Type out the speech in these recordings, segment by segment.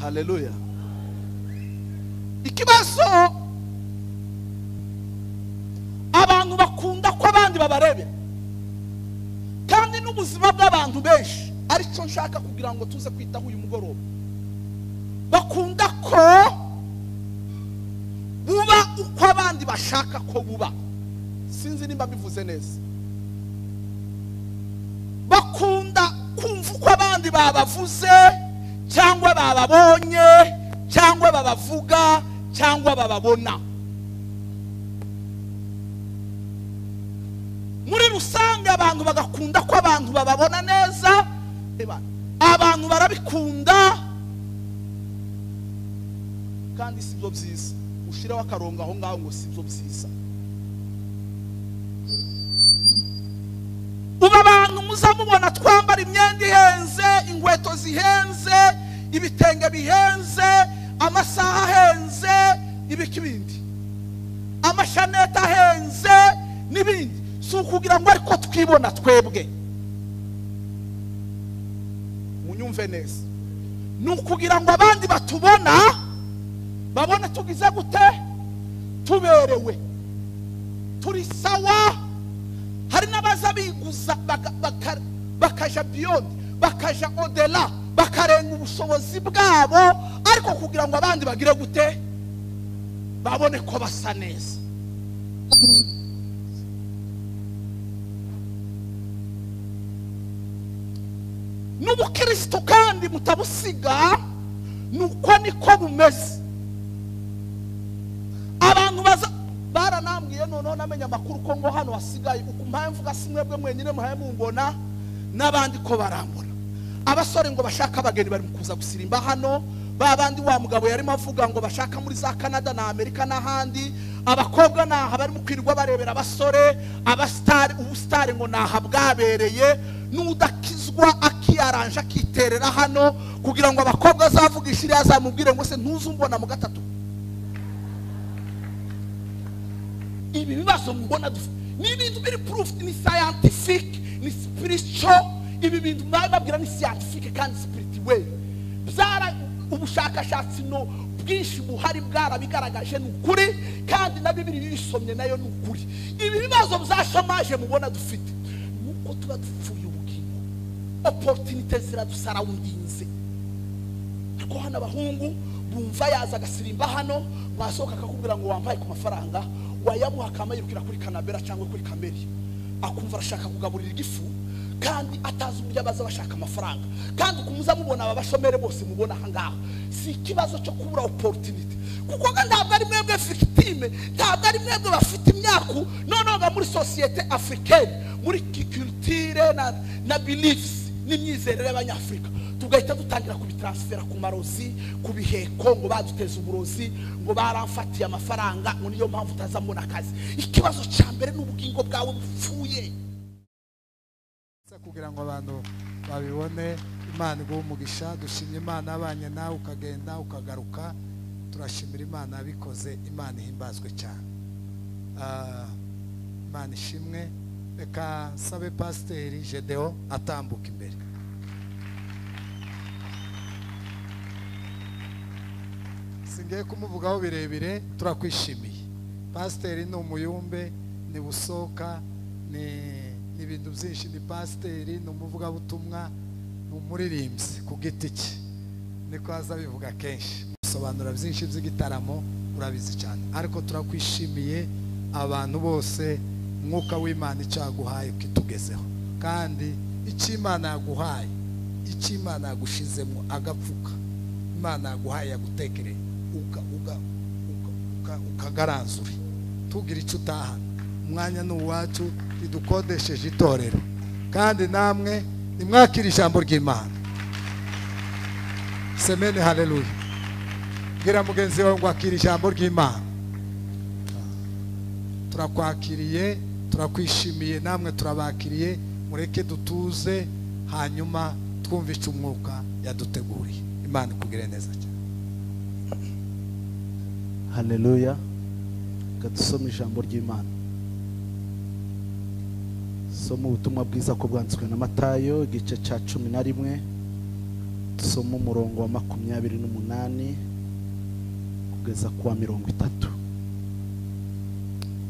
Haleluya. Ikibazo abantu bakunda ko abandi babarebe, kandi n'ubuzima bw'abantu benshi aricyo nshaka kugira ngo tuze kwitaho uyu mugoroba. Bakunda ko buba uko abandi bashaka ko buba. Sinzi nimba bivuze neza. Bakunda kumva uko abandi babavuze cyangwa bababonye cyangwa babavuga cyangwa bababona. Muri rusange abantu bagakunda ko abantu bababona neza, abantu barabikunda, kandi si byo byiza. Ushireho akarongo aho ngaho ngo si byo byiza. Ubu abantu muzamubona twambara imyenda ihenze, inkweto zihenze, ibitenge bihenze, amasaha ahenze, ibiki bindi, amashanete ahenze n'ibindi. Si ukugira ngo ariko twibona twebwe, munyumve neza, ni ukugira ngo abandi batubona babone tugize gute, tuberewe, turi sawa. Hari n'abaza biguza bakaja beyond, bakaja odela, bakarenga ubushobozi bwabo, ariko kugira ngo abandi bagire gute, babone ko basa neza. N'ubukristo kandi mutabusiga, nuko niko bumeze. Abantu baza baranambwiye noneho namenye amakuru ko ngo hano hasigaye uku mpamvu gasimwebwe mwenyine muhaye mumbona n'abandi ko barambona. Abasore ngo bashaka abageni bari kuza gusirimba hano, babandi wa mugabo yarimo avuga ngo bashaka muri za Canada na Amerika n'ahandi. Abakobwa naha bari mu kwirirwa barebera abasore, abastari, ubustari ngo naha bwabereye. N'udakizwa akiyaranje akiterera hano kugira ngo abakobwa azavugisha iriya azamubwire ngo se ntuzumbona mu gatatu. Ibi bibazo mubona ni ibintu biri proof, ni scientific, ni spiritual. Ibi bintu bababwira ni scientific kandi spiritual. Byara ubushakashatsi no bwinshi buhari bwarabigaragaje ni ukuri, kandi na Bibiliya bisomye nayo ni ukuri. Ibi bibazo bya chômage mubona dufite nuko tuba dupfuye ubugingo. Opportunité ziradusaraundinze. Ariko hano abahungu bumva yaza agasirimba hano, mwasohoka akakubwira ngo wampaye ku mafaranga, wayamuha akamayirukira kuri Kanabera cyangwa kuri Kameri, akumva arashaka kugaburira igifu kandi atazi uburyo abaza bashaka amafaranga. Kandi kumuza mubona aba bashomere bose mubona aha ngaha, si ikibazo cyo kubura opportunity, kuko ntabwo ari mwebwe victime, ntabwo ari mwebwe bafite imyaku. Noneho muri société africaine, muri culture na beliefs n'imyizerere y'Abanyafrika, tugahita dutangira kubitransfera ku marozi, ku biheko, ngo baduteze uburozi, ngo baramfatiye amafaranga, ngo niyo mpamvu utazamubona akazi. Ikibazo cya mbere ni ubugingo bwawe bupfuye. Kugira ngo abantu babibone, Imana iguhe umugisha. Dushimye Imana abanye nawe ukagenda ukagaruka. Turashimira Imana yabikoze, Imana ihimbazwe cyane. Imana ishimwe. Reka nsabe Pasiteri Gedeo atambuka imbere. Singiye kumuvugaho birebire, turakwishimiye. Pasiteri ni umuyumbe, ni busoka, ni ibintu byinshi, ni pasiteri, ni umuvugabutumwa, ni umuririmbyi ku giti cye, niko aza bivuga kenshi. Sobanura byinshi by'igitaramo urabizi cyane, ariko turakwishimiye abantu bose. Umwuka w'Imana icyaguhaye ukitugezeho, kandi icyo Imana yaguhaye, icyo Imana yagushizemo agapfuka, Imana yaguhaye yagutekereye ukagaranzure, tugira icyo utahana. Umwanya ni uwacu, ridukodesheje itorero, kandi namwe nimwakira ijambo ry'Imana. Semene haleluya. Bwira mugenzi wawe ngo akira ijambo ry'Imana. Turakwakiriye, turakwishimiye, namwe turabakiriye. Mureke dutuze, hanyuma twumve icyo umwuka yaduteguriye. Imana ikugire neza cyane. Haleluya. Gadusome ijambo ry'Imana. Soma ubutumwa bwiza ko bwanditswe na Matayo igice cya 11, Dusoma umurongo wa 28 kugeza ku wa 30.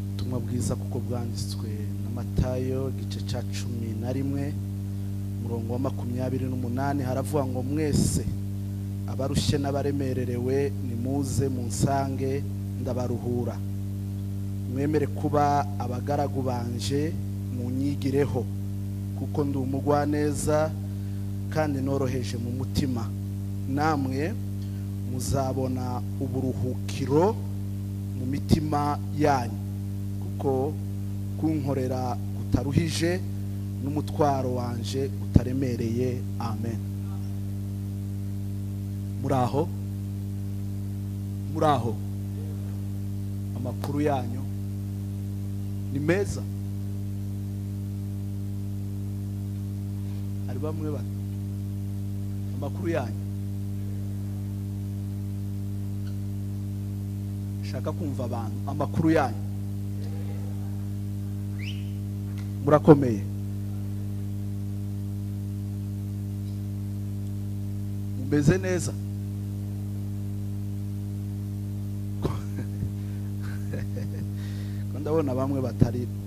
Ubutumwa bwiza kuko bwanditswe na Matayo igice cya 11 umurongo wa 28, haravuga ngo mwese abarushye n'abaremererewe nimuze munsange ndabaruhura, mwemere kuba abagaragu banje munyigireho, kuko ndi umugwaneza kandi noroheje mu mutima, namwe muzabona uburuhukiro mu mitima yanyu, kuko kunkorera kutaruhije n'umutwaro wanje utaremereye. Amen. Muraho, muraho, amakuru yanyu ni meza. Hari bamwe ba amakuru yanyu shaka kumva abantu amakuru yanyu. Murakomeye, mumeze neza. Ndabona bamwe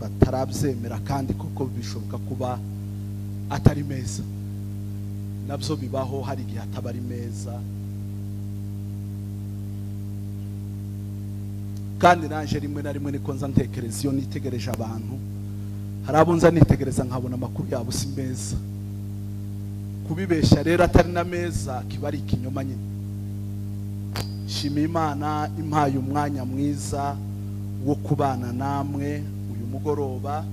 batarabyemera kandi koko bishoboka kuba atari meza. Nabyo bibaho, hari igihe ataba ari meza. Kandi nanje rimwe na rimwe niko nza ntekereza, iyo nitegereje abantu hari abo nza nitegereza nkabona amakuru yabo si meza. Kubibesha rero atari na meza kiba ari ikinyoma nyine. Shima Imana impaye umwanya mwiza wo kubana namwe uyu mugoroba,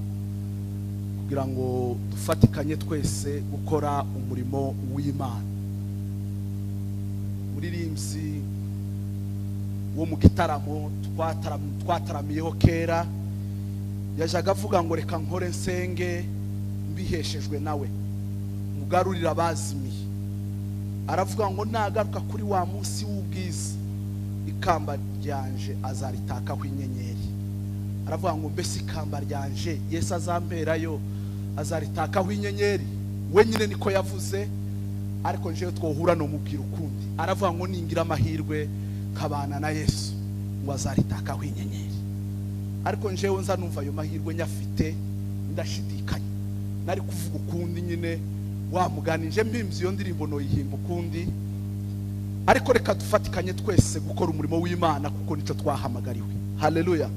kugira ngo dufatikanye twese gukora umurimo w'Imana. Muririmbyi wo mu gitaramo twataramiyeho kera yajaga avuga ngo reka nkore nsenge mbiheshejwe nawe mugarurira abazimiye. Aravuga ngo nagaruka kuri wa munsi w'ubwiza ikamba ryanje azaritakaho inyenyeri. Aravuga ngo mbese ikamba ryanje Yesu azamperayo azaritakaho inyenyeri. We nyine niko yavuze, ariko njewe twohura no mubwira ukundi. Aravuga ngo ningira amahirwe kabana na Yesu ngo azaritakaho inyenyeri. Ariko njewe nza numva ayo mahirwe nyafite ndashidikanya. Nari kuvuga ukundi nyine wa mugani nje mpimvye iyo ndirimbo no yihimba ukundi. Ariko reka dufatikanye twese gukora umurimo w'Imana kuko nico twahamagariwe. Haleluya.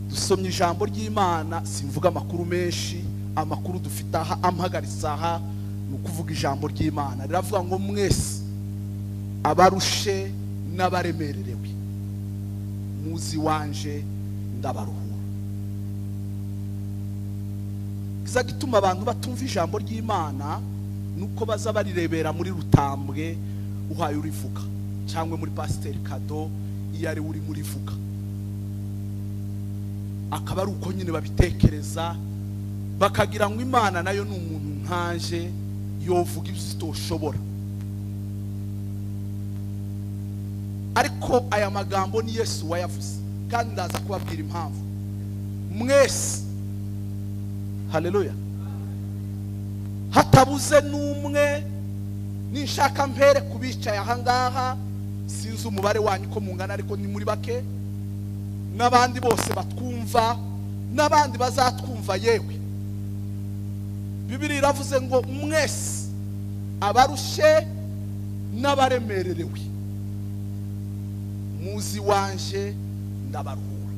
Dusomye ijambo ry'Imana, simvuga amakuru menshi, amakuru dufite aha ampagaritse aha ni ukuvuga ijambo ry'Imana. Riravuga ngo mwese abarushe n'abaremererewe muzi wanje ndabaruhura. Kiza gituma abantu batumva ijambo ry'Imana nuko baza barirebera muri rutambwe uhaye urivuga, cyangwa muri pasiteri Kado iyo ari uri murivuga, akaba ari uko nyine babitekereza, bakagira ngo Imana nayo ni umuntu nkanje yovuga ibyo itoshobora. Ariko aya magambo ni Yesu wayavuze, kandi ndaza kubabwira impamvu. Mwese, haleluya, hatabuze n'umwe. Ninshaka mpere kubicaye aha ngaha, sinzi umubare wanyu ko mungana ariko ni muri bake, n'abandi bose batwumva n'abandi bazatwumva. Yewe Bibiliya iravuze ngo mwese abarushe n'abaremererewe muzi wanje ndabaruhura.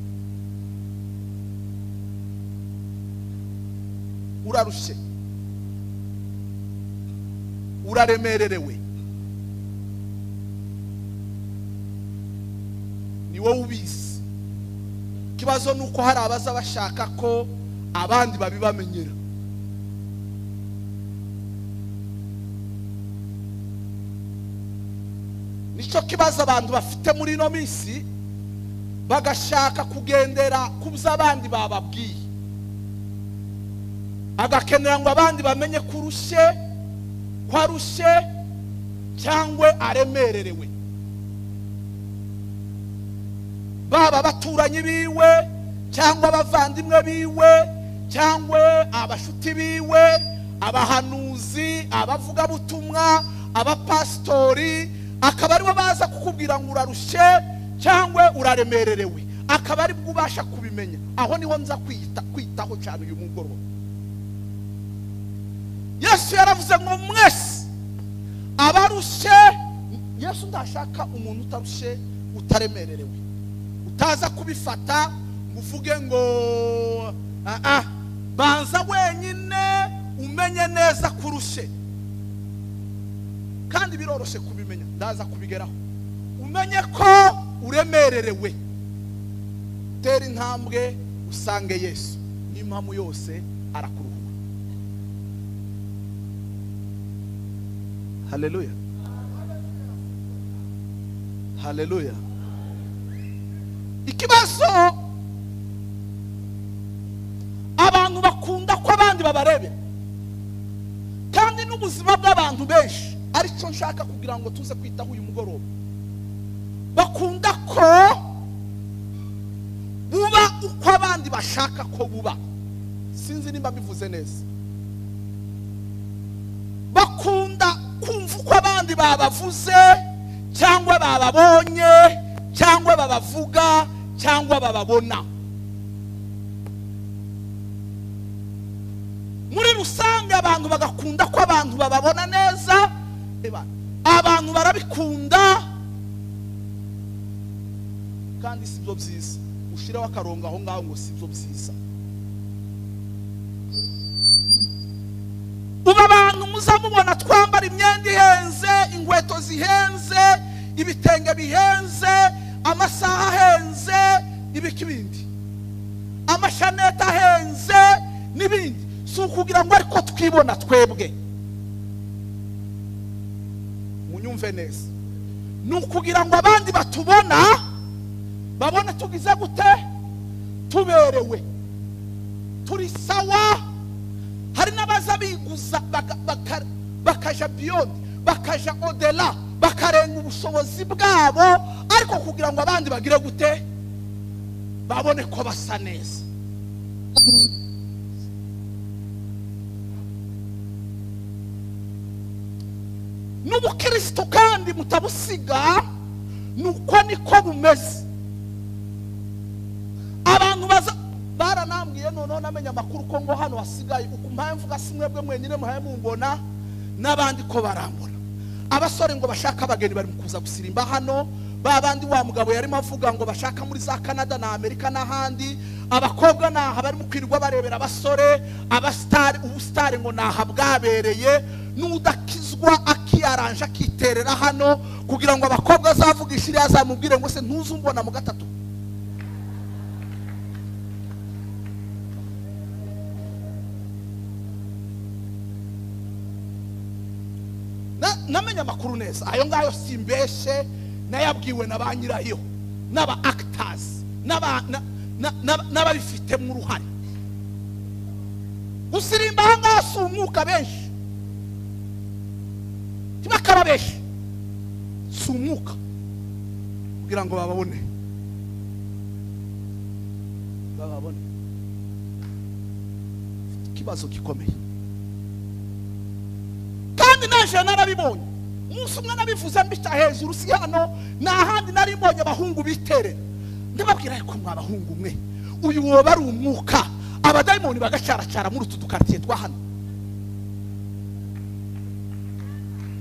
Urarushe, uraremererewe, ni wowe ubizi. Ikibazo nuko hari abaza bashaka ko abandi babibamenyera. Nico kibazo abantu bafite muri ino minsi, bagashaka kugendera kubyo abandi bababwiye, agakenera ngo abandi bamenye kurushe kwarushe cyangwa aremererewe. Baba baturanyi biwe cyangwa abavandimwe biwe cyangwa abashuti biwe, abahanuzi Abahanuzi, abavugabutumwa, abapasitori, akaba aribo baza kukubwira ngo urarushye cyangwa uraremererewe, akaba ari bwo ubasha kubimenya. Aho niho nza kwitaho cyane uyu mugoroba. Yesu yaravuze ngo mwese abarushye. Yesu ndashaka umuntu utarushye, utaremererewe, utaza kubifata ngo uvuge ngo banza wenyine umenye neza kurushye. Kandi biroroshye kubimenya, ndaza kubigeraho. Umenye ko uremererewe, tera intambwe usange Yesu, n'impamu yose arakuruhura. Haleluya, haleluya. Ikibazo abantu bakunda ko abandi babarebera, kandi n'ubuzima bw'abantu benshi aricyo nshaka kugira ngo tuze kwitaho uyu mugoroba. Bakunda ko buba uko abandi bashaka ko buba. Sinzi nimba bivuze neza. Bakunda kumva uko abandi babavuze, cyangwa bababonye, cyangwa babavuga, cyangwa bababona. Muri rusange abantu bagakunda ko abantu bababona neza, abantu barabikunda, kandi si byo byiza. Ushiraho akarongo aho ngaho ngo si byo byiza. Uba abantu muzamubona twambara imyenda ihenze, inkweto zihenze, ibitenge bihenze, amasaha ahenze, ibikibindi, amashanete ahenze n'ibindi. Si ukugira ngo ariko twibona twebwe, munyumve neza, ni ukugira ngo abandi batubona babone tugize gute, tuberewe, turi sawa. Hari n'abaza biguza bakaja beyond, bakaja odela, bakarenga ubushobozi bwabo, ariko kugira ngo abandi bagire gute, babone ko basa neza. N'ubukristo kandi mutabusiga, nuko niko bumeze. Abantu baza baranambwiye, noneho namenye amakuru ko ngo hano hasigaye uko mpamvu gasimwebwe mwenyine muhaye mumbona n'abandi ko barambona. Abasore ngo bashaka abageni bari kuza gusirimba hano, babandi wa mugabo yarimo avuga ngo bashaka muri za Canada na Amerika n'ahandi. Abakobwa naha bari mukwirirwa barebera abasore, abastari, ubustari ngo naha bwabereye. N'udakizwa akiyaranje akiterera hano kugira ngo abakobwa azavugisha iriya azamubwire ngo se ntuzumbona mu gatatu. Namenye amakuru neza ayo ngayo, simbeshe, nayabwiwe na ba nyirayo, n'aba actors, n'ababifitemo uruhare. Gusirimba aha ngaha si umwuka benshi, ntibakababeshe, si umwuka kugira ngo bababone, bababone. Ikibazo gikomeye. Kandi naje narabibonye umunsi umwe nabivuze mbica hejuru, si hano n'ahandi nari mbonye abahungu biterera, ndababwira ariko mwa bahungu mwe, uyu woba ari umwuka, abadayimoni bagacaracara muri utu dukartiye twa hano.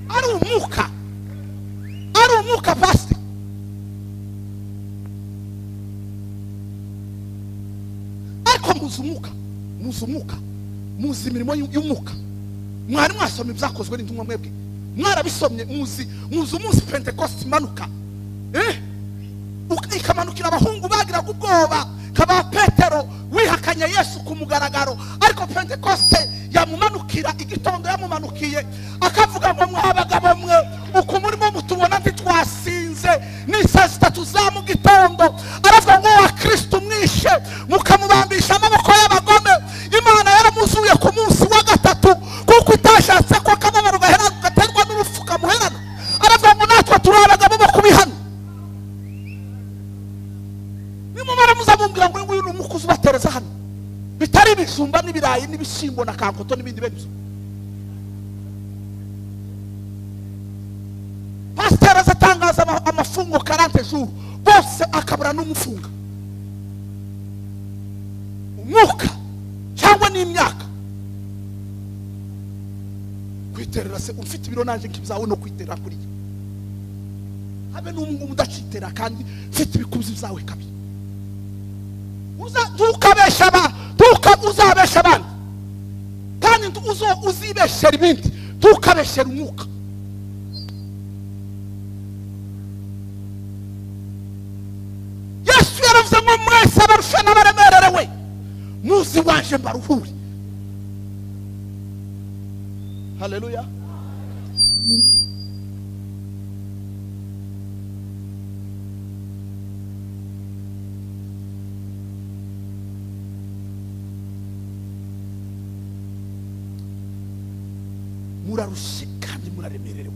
Ari umwuka, ari umwuka pastor. Ariko muzi umwuka, muzi umwuka, muzi imirimo y'umwuka. Mwari mwasomye ibyakozwe n'intumwa mwebwe, mwarabisomye, muzi umunsi Pentecost imanuka, ikamanukira abahungu bagiraga ubwoba kaba Petero wihakanye Yesu ku mugaragaro, ariko Pentecost yamumanukira igitondo, yamumanukiye akavuga ngo mwa bagabo mwe, uko murimo mutubona ntitwasinze, ni saa 3 za mu gitondo. Aravuga ngo wa Kristo mwishe mukamubambisha amaboko y'abagome, Imana yaramuzuye ku munsi wa gatatu, kuko itashatse ko akababaro gaterwa n'urupfu kamuherana. Aravuga ngo natwe turi abagabo bo kubihana. Nimumara muzamubwira ngo uyu ni umukuzi ubatereza hano, bitari ibijumba n'ibirayi n'ibishyimbo na kankoto n'ibindi bene ibyo. amafungo 40 jours bose akabura n'umufunga umwuka cyangwa n'imyaka kwiterera se ufite ibiro nanje nk'ibyawe no kwiterera kuri habe n'umungu mudacitera kandi mfite ibikuzi byawe kabiri uzabesha uzabesha abandi kandi uzibeshera ibindi tukabeshera umwuka. Yesu yaravuze ngo mwese abarusha n'abaremererewe muzi waje mbaruhure. Haleluya. Murarushe kandi muraremererewe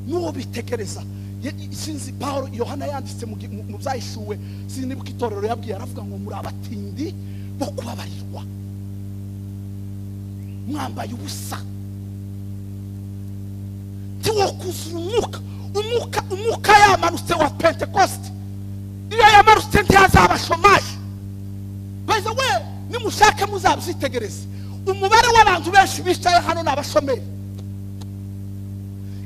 nuwo bitekereza. Sinzi Paulo Yohana yanditse mu byayishuwe sinibuka itorero yabwiye aravuga ngo muri abatindi bo kubabarirwa mwambaye ubusa tiwo kuzura umwuka. Umwuka yamanutse wa Pentecost iyo yamanutse ntiyazaba shomaje. By the way, nimushake muzabyitegereze umubare w'abantu benshi bicaye hano n'abashomeri.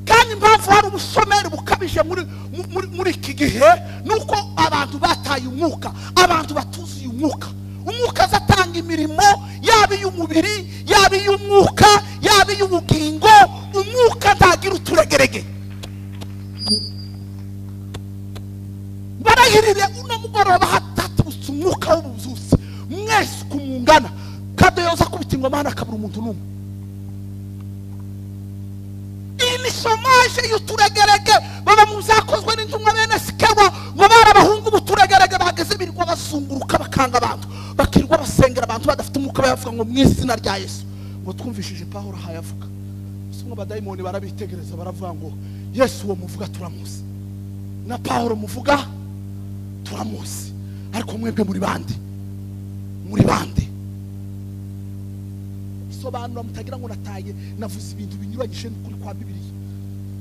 Kandi impamvu hari ubushomeri bukabije muri iki gihe nuko abantu bataye umwuka, abantu batuzuye umwuka. Umwuka azatanga imirimo yaba iy'umubiri yaba iy'umwuka yaba iy'ubugingo. Umwuka ntagira uturegerege. Barahirire uno mugoroba hatatutse umwuka w'ubuzusi mwese kumungana kadoyoza kubita ingoma hano akabura umuntu n'umwe. Ni shomaje y'uturegerege baba mu byakozwe n'intumwa bene Sikewa ngo bari abahungu b'uturegerege bageze birirwa basunguruka bakanga abantu bakirwa basengera abantu badafite umwuka bayavuga ngo mu izina rya Yesu. Ngo twumvishije Paulo hayavuga usumwe abadayimoni barabitegereza baravuga ngo Yesu uwo muvuga turamuzi na Paulo muvuga turamuzi ariko mwebwe muri bande muri bande. Sobanura mutagira ngo nataye navuze ibintu binyuranyije n'ukuri kwa Bibiliya.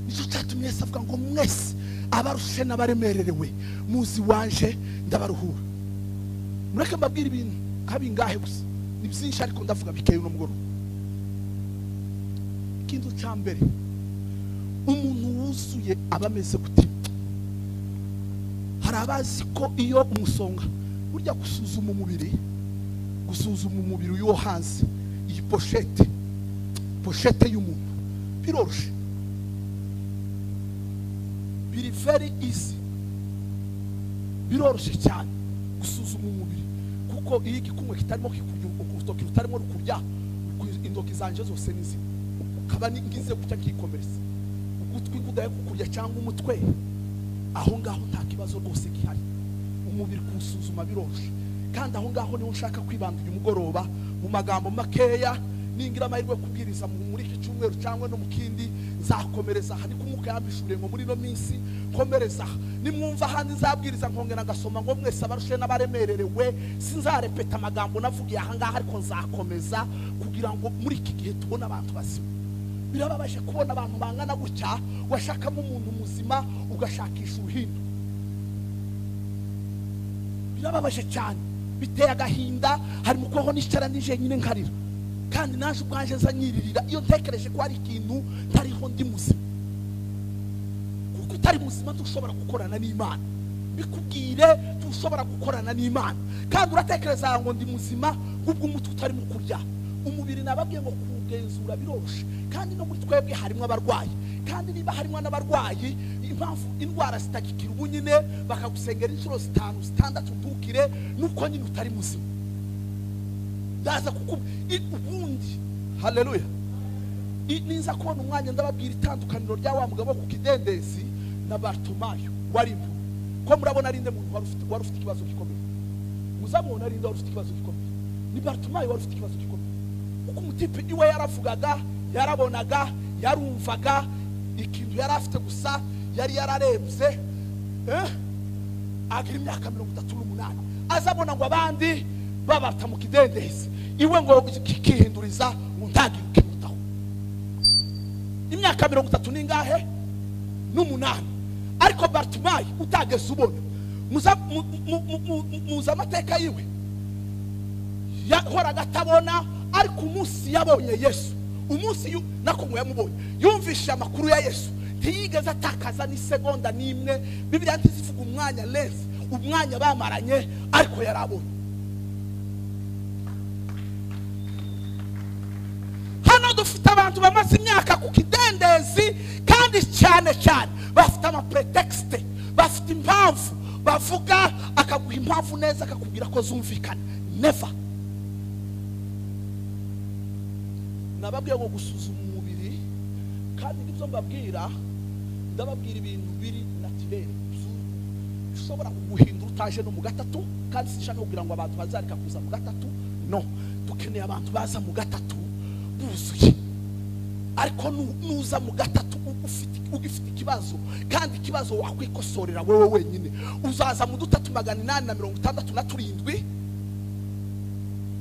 Nicyo cyatumye Yesu avuga ngo mwese abarushe n'abaremererewe muzi wanje ndabaruhura. Mureke mbabwire ibintu kabingahe gusa ni byinshi ariko ndavuga bikeye uno mugoroba. Ikintu cya mbere umuntu wuzuye aba ameze gute? Hari abazi ko iyo umusonga burya gusuzuma umubiri wo hanze iyi pochette y'umuntu biroroshe biri very easy biroroshe cyane gusuzuma umubiri kuko iyo igikumwe kitarimo kikurya urutoki rutarimo rukurya intoki zanje zose nizi kaba ngize gutya kikomereza ugutwi kudaye kukurya cyangwa umutwe aho ngaho nta kibazo rwose gihari. Umubiri kusuzuma biroroshe kandi aho ngaho niho nshaka kwibanda uyu mugoroba mu magambo makeya. Ningira amahirwe kubwiriza muri iki cyumweru cyangwa no mu kindi nzakomereza aha niko umwuka yambishuriye ngo muri no minsi komereza. Nimwumva ahandi nzabwiriza nkongera ngasoma ngo mwese abarushe n'abaremererewe sinzarepeta amagambo navugiye aha ngaha ariko nzakomeza kugira ngo muri iki gihe tubone abantu bazima. Birababaje kubona abantu bangana gutya washakamo umuntu muzima ugashakisha uruhindu. Birababaje cyane biteye agahinda. Hari mu kubaho nicara nije nyine nkarira kandi naje ubwanje nzanyiririra iyo ntekereje ko ari ikintu ntariho ndi muzima. Kuko utari muzima ntushobora gukorana n'Imana. Bikubwire tushobora gukorana n'Imana kandi uratekereza ngo ndi muzima kubwo umutwe utari mu kurya. Umubiri nababwiye ngo kugenzura biroroshe kandi no muri twebwe harimo abarwayi kandi niba harimo n'abarwayi impamvu indwara zitagikira ubu nyine bakagusengera inshuro 5 6 ntukire nuko nyine utari muzima. Ndaza ubundi haleluya niza kubona umwanya ndababwira itandukaniro rya wa mugabo ku kidendezi na Bartimayo wari impumyi. Ko murabona ari nde muntu wari ufite ikibazo gikomeye? Muzamubona ari nde wari ufite ikibazo gikomeye? Ni Bartimayo wari ufite ikibazo gikomeye kuko umutipe iwe yaravugaga yarabonaga yarumvaga ikintu yari afite gusa yari yararembye agira imyaka 38 azabona ngo abandi babata mu kidendezi iwe ngo kikihinduriza ngo ntagire ukimutaho. Imyaka 30 ningahe n'umunani Ariko Bartimayo utageze ubona, muzi amateka yiwe, yahoraga atabona, ariko umunsi yabonye Yesu, umunsi nako ngo yamubonye, yumvishe amakuru ya Yesu, ntiyigeze atakaza n'isegonda n'imwe. Bibiliya ntizivuga umwanya less, umwanya bamaranye, ariko yarabonye. Hano dufite abantu bamaze imyaka ku kidendezi, kandi cyane cyane bafite ama pretexte, bafite impamvu bavuga, akaguha impamvu neza, akakubwira ko zumvikana. Never. Nababwiye ngo gusuzuma umubiri, kandi ibyo mbabwira ndababwira ibintu biri naturel bishobora kuguhindura utaje no mu gatatu. Kandi sinshaka kugira ngo abantu bazareka kuza mu gatatu, no, dukeneye abantu baza mu gatatu buzuye. Ariko nuza mu gatatu ugifite ikibazo, kandi ikibazo wakwikosorera wewe wenyine, uzaza mu 3867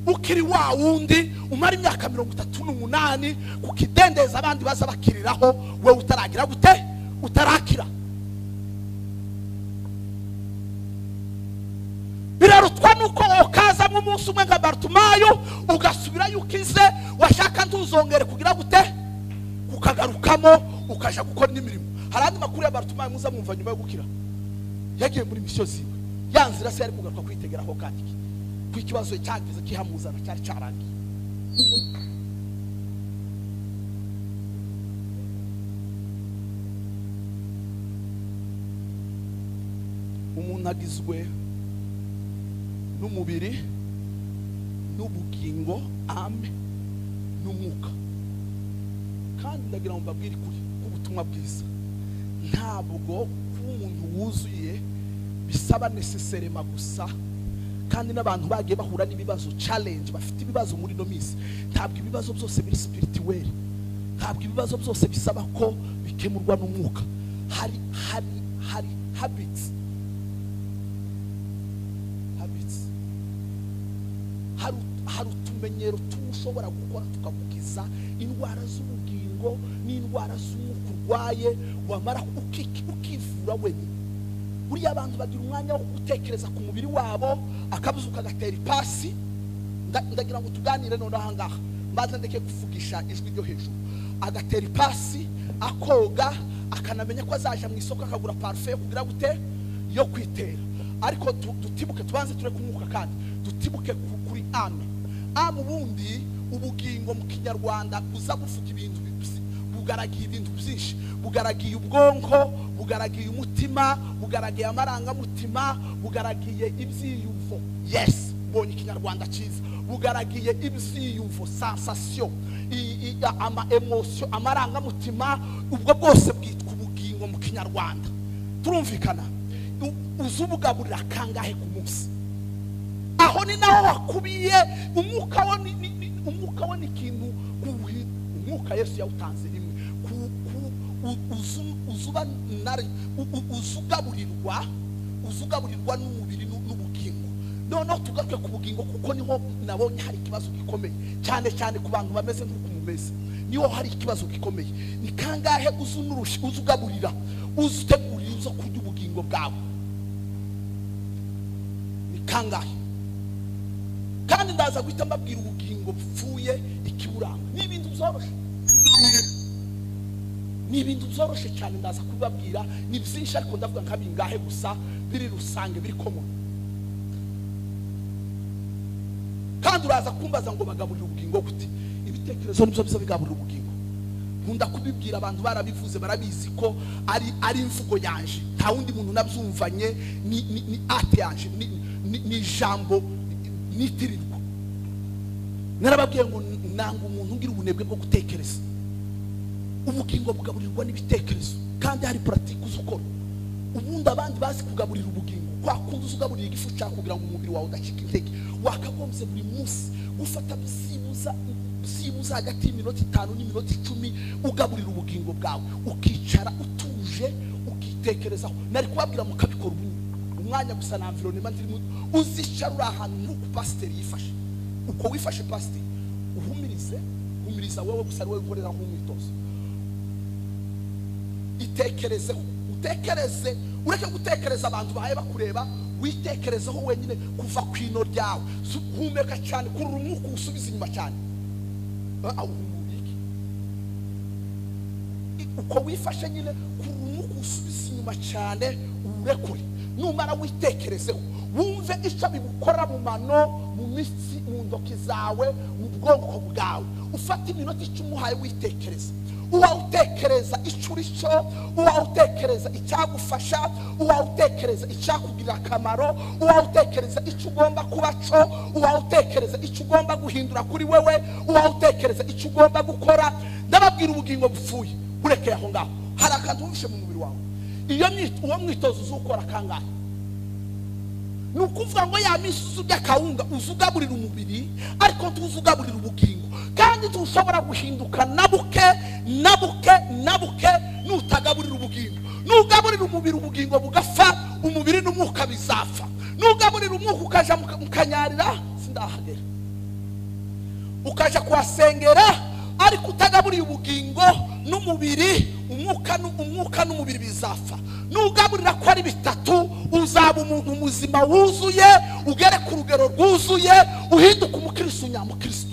ukiri wa wundi umara imyaka 38 kukidendeza abandi baza bakiriraho, wewe utaragira gute, utarakira. Birarutwa nuko okaza mu munsi umwe nka Bartimayo, ugasubira yukize, washaka ntuzongere kugira gute, ukagarukamo ukaja gukora n'imirimo. Hari andi makuru ya Bartimayo muza mwumva nyuma yo gukira, yagiye muri mission ziwe, yanzira se yari kugaruka kwitegeraho, kandi ikibazo cyageze kihamuzana cyari cyarangiye. Umuntu agizwe n'umubiri n'ubugingo, ame n'umwuka. Kandi ndagira ngo mbabwire kuri ubutumwa bwiza, ntabwo kuba umuntu wuzuye bisaba necessairement gusa. Kandi n'abantu bagiye bahura n'ibibazo, challenge, bafite ibibazo muri no minsi, ntabwo ibibazo byose biri spirituel, ntabwo ibibazo byose bisaba ko bikemurwa n'umwuka. Hari hari hari habits, hari utumenyero tushobora gukora tukagukiza indwara z'ubugingo n'indwara z'umwuka urwaye, wamara ukivura wenyine. Buriya abantu bagira umwanya wo gutekereza ku mubiri wabo, akabuzuka agatera ipasi. Ndagira ngo tuganire none aha ngaha, mbanze ndeke kuvugisha ijwi ryo hejuru. Agatera ipasi, akoga, akanamenya ko azaja mu isoko akagura parfum yo kugira gute, yo kwitera. Ariko dutibuke, tubanze tureke umwuka, kandi dutibuke kuri ame. Ame ubundi ubugingo mu Kinyarwanda buza buvuga ibintu, bugaragiye ibintu byinshi, bugaragiye ubwonko, bugaragiye umutima, bugaragiye amarangamutima, bugaragiye ibyiyumvo. Yes, ubonye Ikinyarwanda cyiza. Bugaragiye ibyiyumvo, sensation, ama emotion, amarangamutima, ubwo bwose bwitwa ubugingo mu Kinyarwanda. Turumvikana? Uzubugaburira kangahe ku munsi? Aho ni naho wakubiye umwuka wo, umwuka wo ni ikintu, umwuka Yesu yawutanze rimwe. Uzugaburirwa n'umubiri n'ubugingo. Noneho tugaruke ku bugingo, kuko niho nabonye hari ikibazo gikomeye cyane cyane ku bantu bameze nk'uko mumeze, niho hari ikibazo gikomeye. Ni kangahe uzugaburira, uzutegurira uzo kurya ubugingo bwawe? Ni kangahe? Kandi ndaza guhita mbabwira ubugingo bupfuye ikiburanga. Ni ibintu byoroshye, ni ibintu byoroshye cyane, ndaza kubabwira ni byinshi, ariko ndavuga nka bingahe gusa biri rusange, biri common. Kandi uraza kumbaza ngo bagaburira ubugingo gute? Ibitekerezo nibyo biza bigaburira ubugingo. Nkunda kubibwira abantu, barabivuze, barabizi ko ari imvugo yanje, nta wundi muntu nabyumvanye, ni ate yanje, ni ijambo nitirirwa. Narababwiye ngo nanga umuntu ngira ubunebwe bwo gutekereza. Ubugingo bugaburirwa n'ibitekerezo, kandi hari pratique uzukora. Ubundi abandi bazi kugaburira ubugingo, kwa kundi uzugaburira igifu cyawe kugira ngo umubiri wawe udacika intege, wakagombye buri munsi gufata byibuza hagati y'iminota 5 n'iminota 10 ugaburira ubugingo bwawe, ukicara utuje ukitekerezaho. Nari kubabwira mukabikora umwanya gusa na environment irimo, uzicara uri ahantu nk'uko pasiteri yifashe, uko wifashe pasiteri, uhumirize, humiriza wowe gusa, ari wowe ukorera nk'umwitozo. Itekerezeho, Utekereze, ureke gutekereza abantu bahaye bakureba, witekerezeho wenyine kuva ku ino ryawe. Humeka cyane, kurura umwuka usubiza inyuma cyane. Uko wifashe nyine, kurura umwuka usubiza inyuma cyane, urekure. Numara witekerezeho, wumve icyo bigukora mu mano, mu mitsi, mu ntoki zawe, mu bwonko bwawe. Ufate iminota 10 uhaye witekereza. Uba utekereza icyo uri cyo, uba utekereza icyagufasha, uba utekereza icyakugirira akamaro, uba utekereza icyo ugomba kuba cyo, uba utekereza icyo ugomba guhindura kuri wewe, uba utekereza icyo ugomba gukora. Ndababwira ubugingo bupfuye, urekeye aho ngaho. Hari akantu wumvishe mu mubiri wawe. Iyo uwo mwitozo uzukora kangahe? Ni ukuvuga ngo ya minsi uzurya kawunga uzugaburira umubiri, ariko ntuzugaburira ubugingo. Kandi tushobora guhinduka na buke na buke na buke nutagaburira ubugingo. Nugaburira umubiri ubugingo bugapfa, umubiri n'umwuka bizapfa. Nugaburira umwuka ukaja mukanyarira, sindahagera, ukaja kuhasengera, ariko utagaburiye ubugingo n'umubiri, umwuka n'umubiri bizapfa. Nugaburira ko ari bitatu, uzaba umuntu muzima wuzuye, ugere ku rugero rwuzuye, uhinduka umukristo nyamukristo.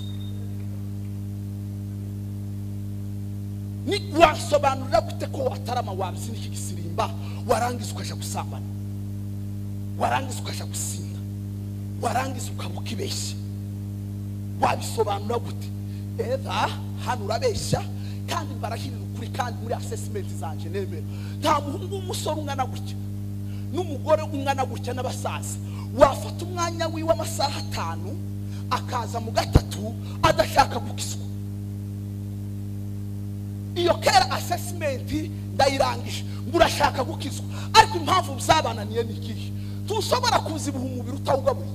Ni wasobanurira gute ko watarama wabyina iki gisirimba, warangiza ukaja gusambana, warangiza ukaja gusinda, warangiza ukaba ukibeshya? Wabisobanura gute? Eva hano urabeshya, kandi barahirira ukuri, kandi muri assessment zanje nemera nta muhungu w'umusore ungana gutya n'umugore ungana gutya n'abasaza wafata umwanya wiwe amasaha 5 akaza mu gatatu adashaka gukizwa. Iyo kera assessment ndayirangije, murashaka gukizwa, ariko impamvu byabananiye ni ikihe? Tushobora kuzibuha umubiri utawugaburiye.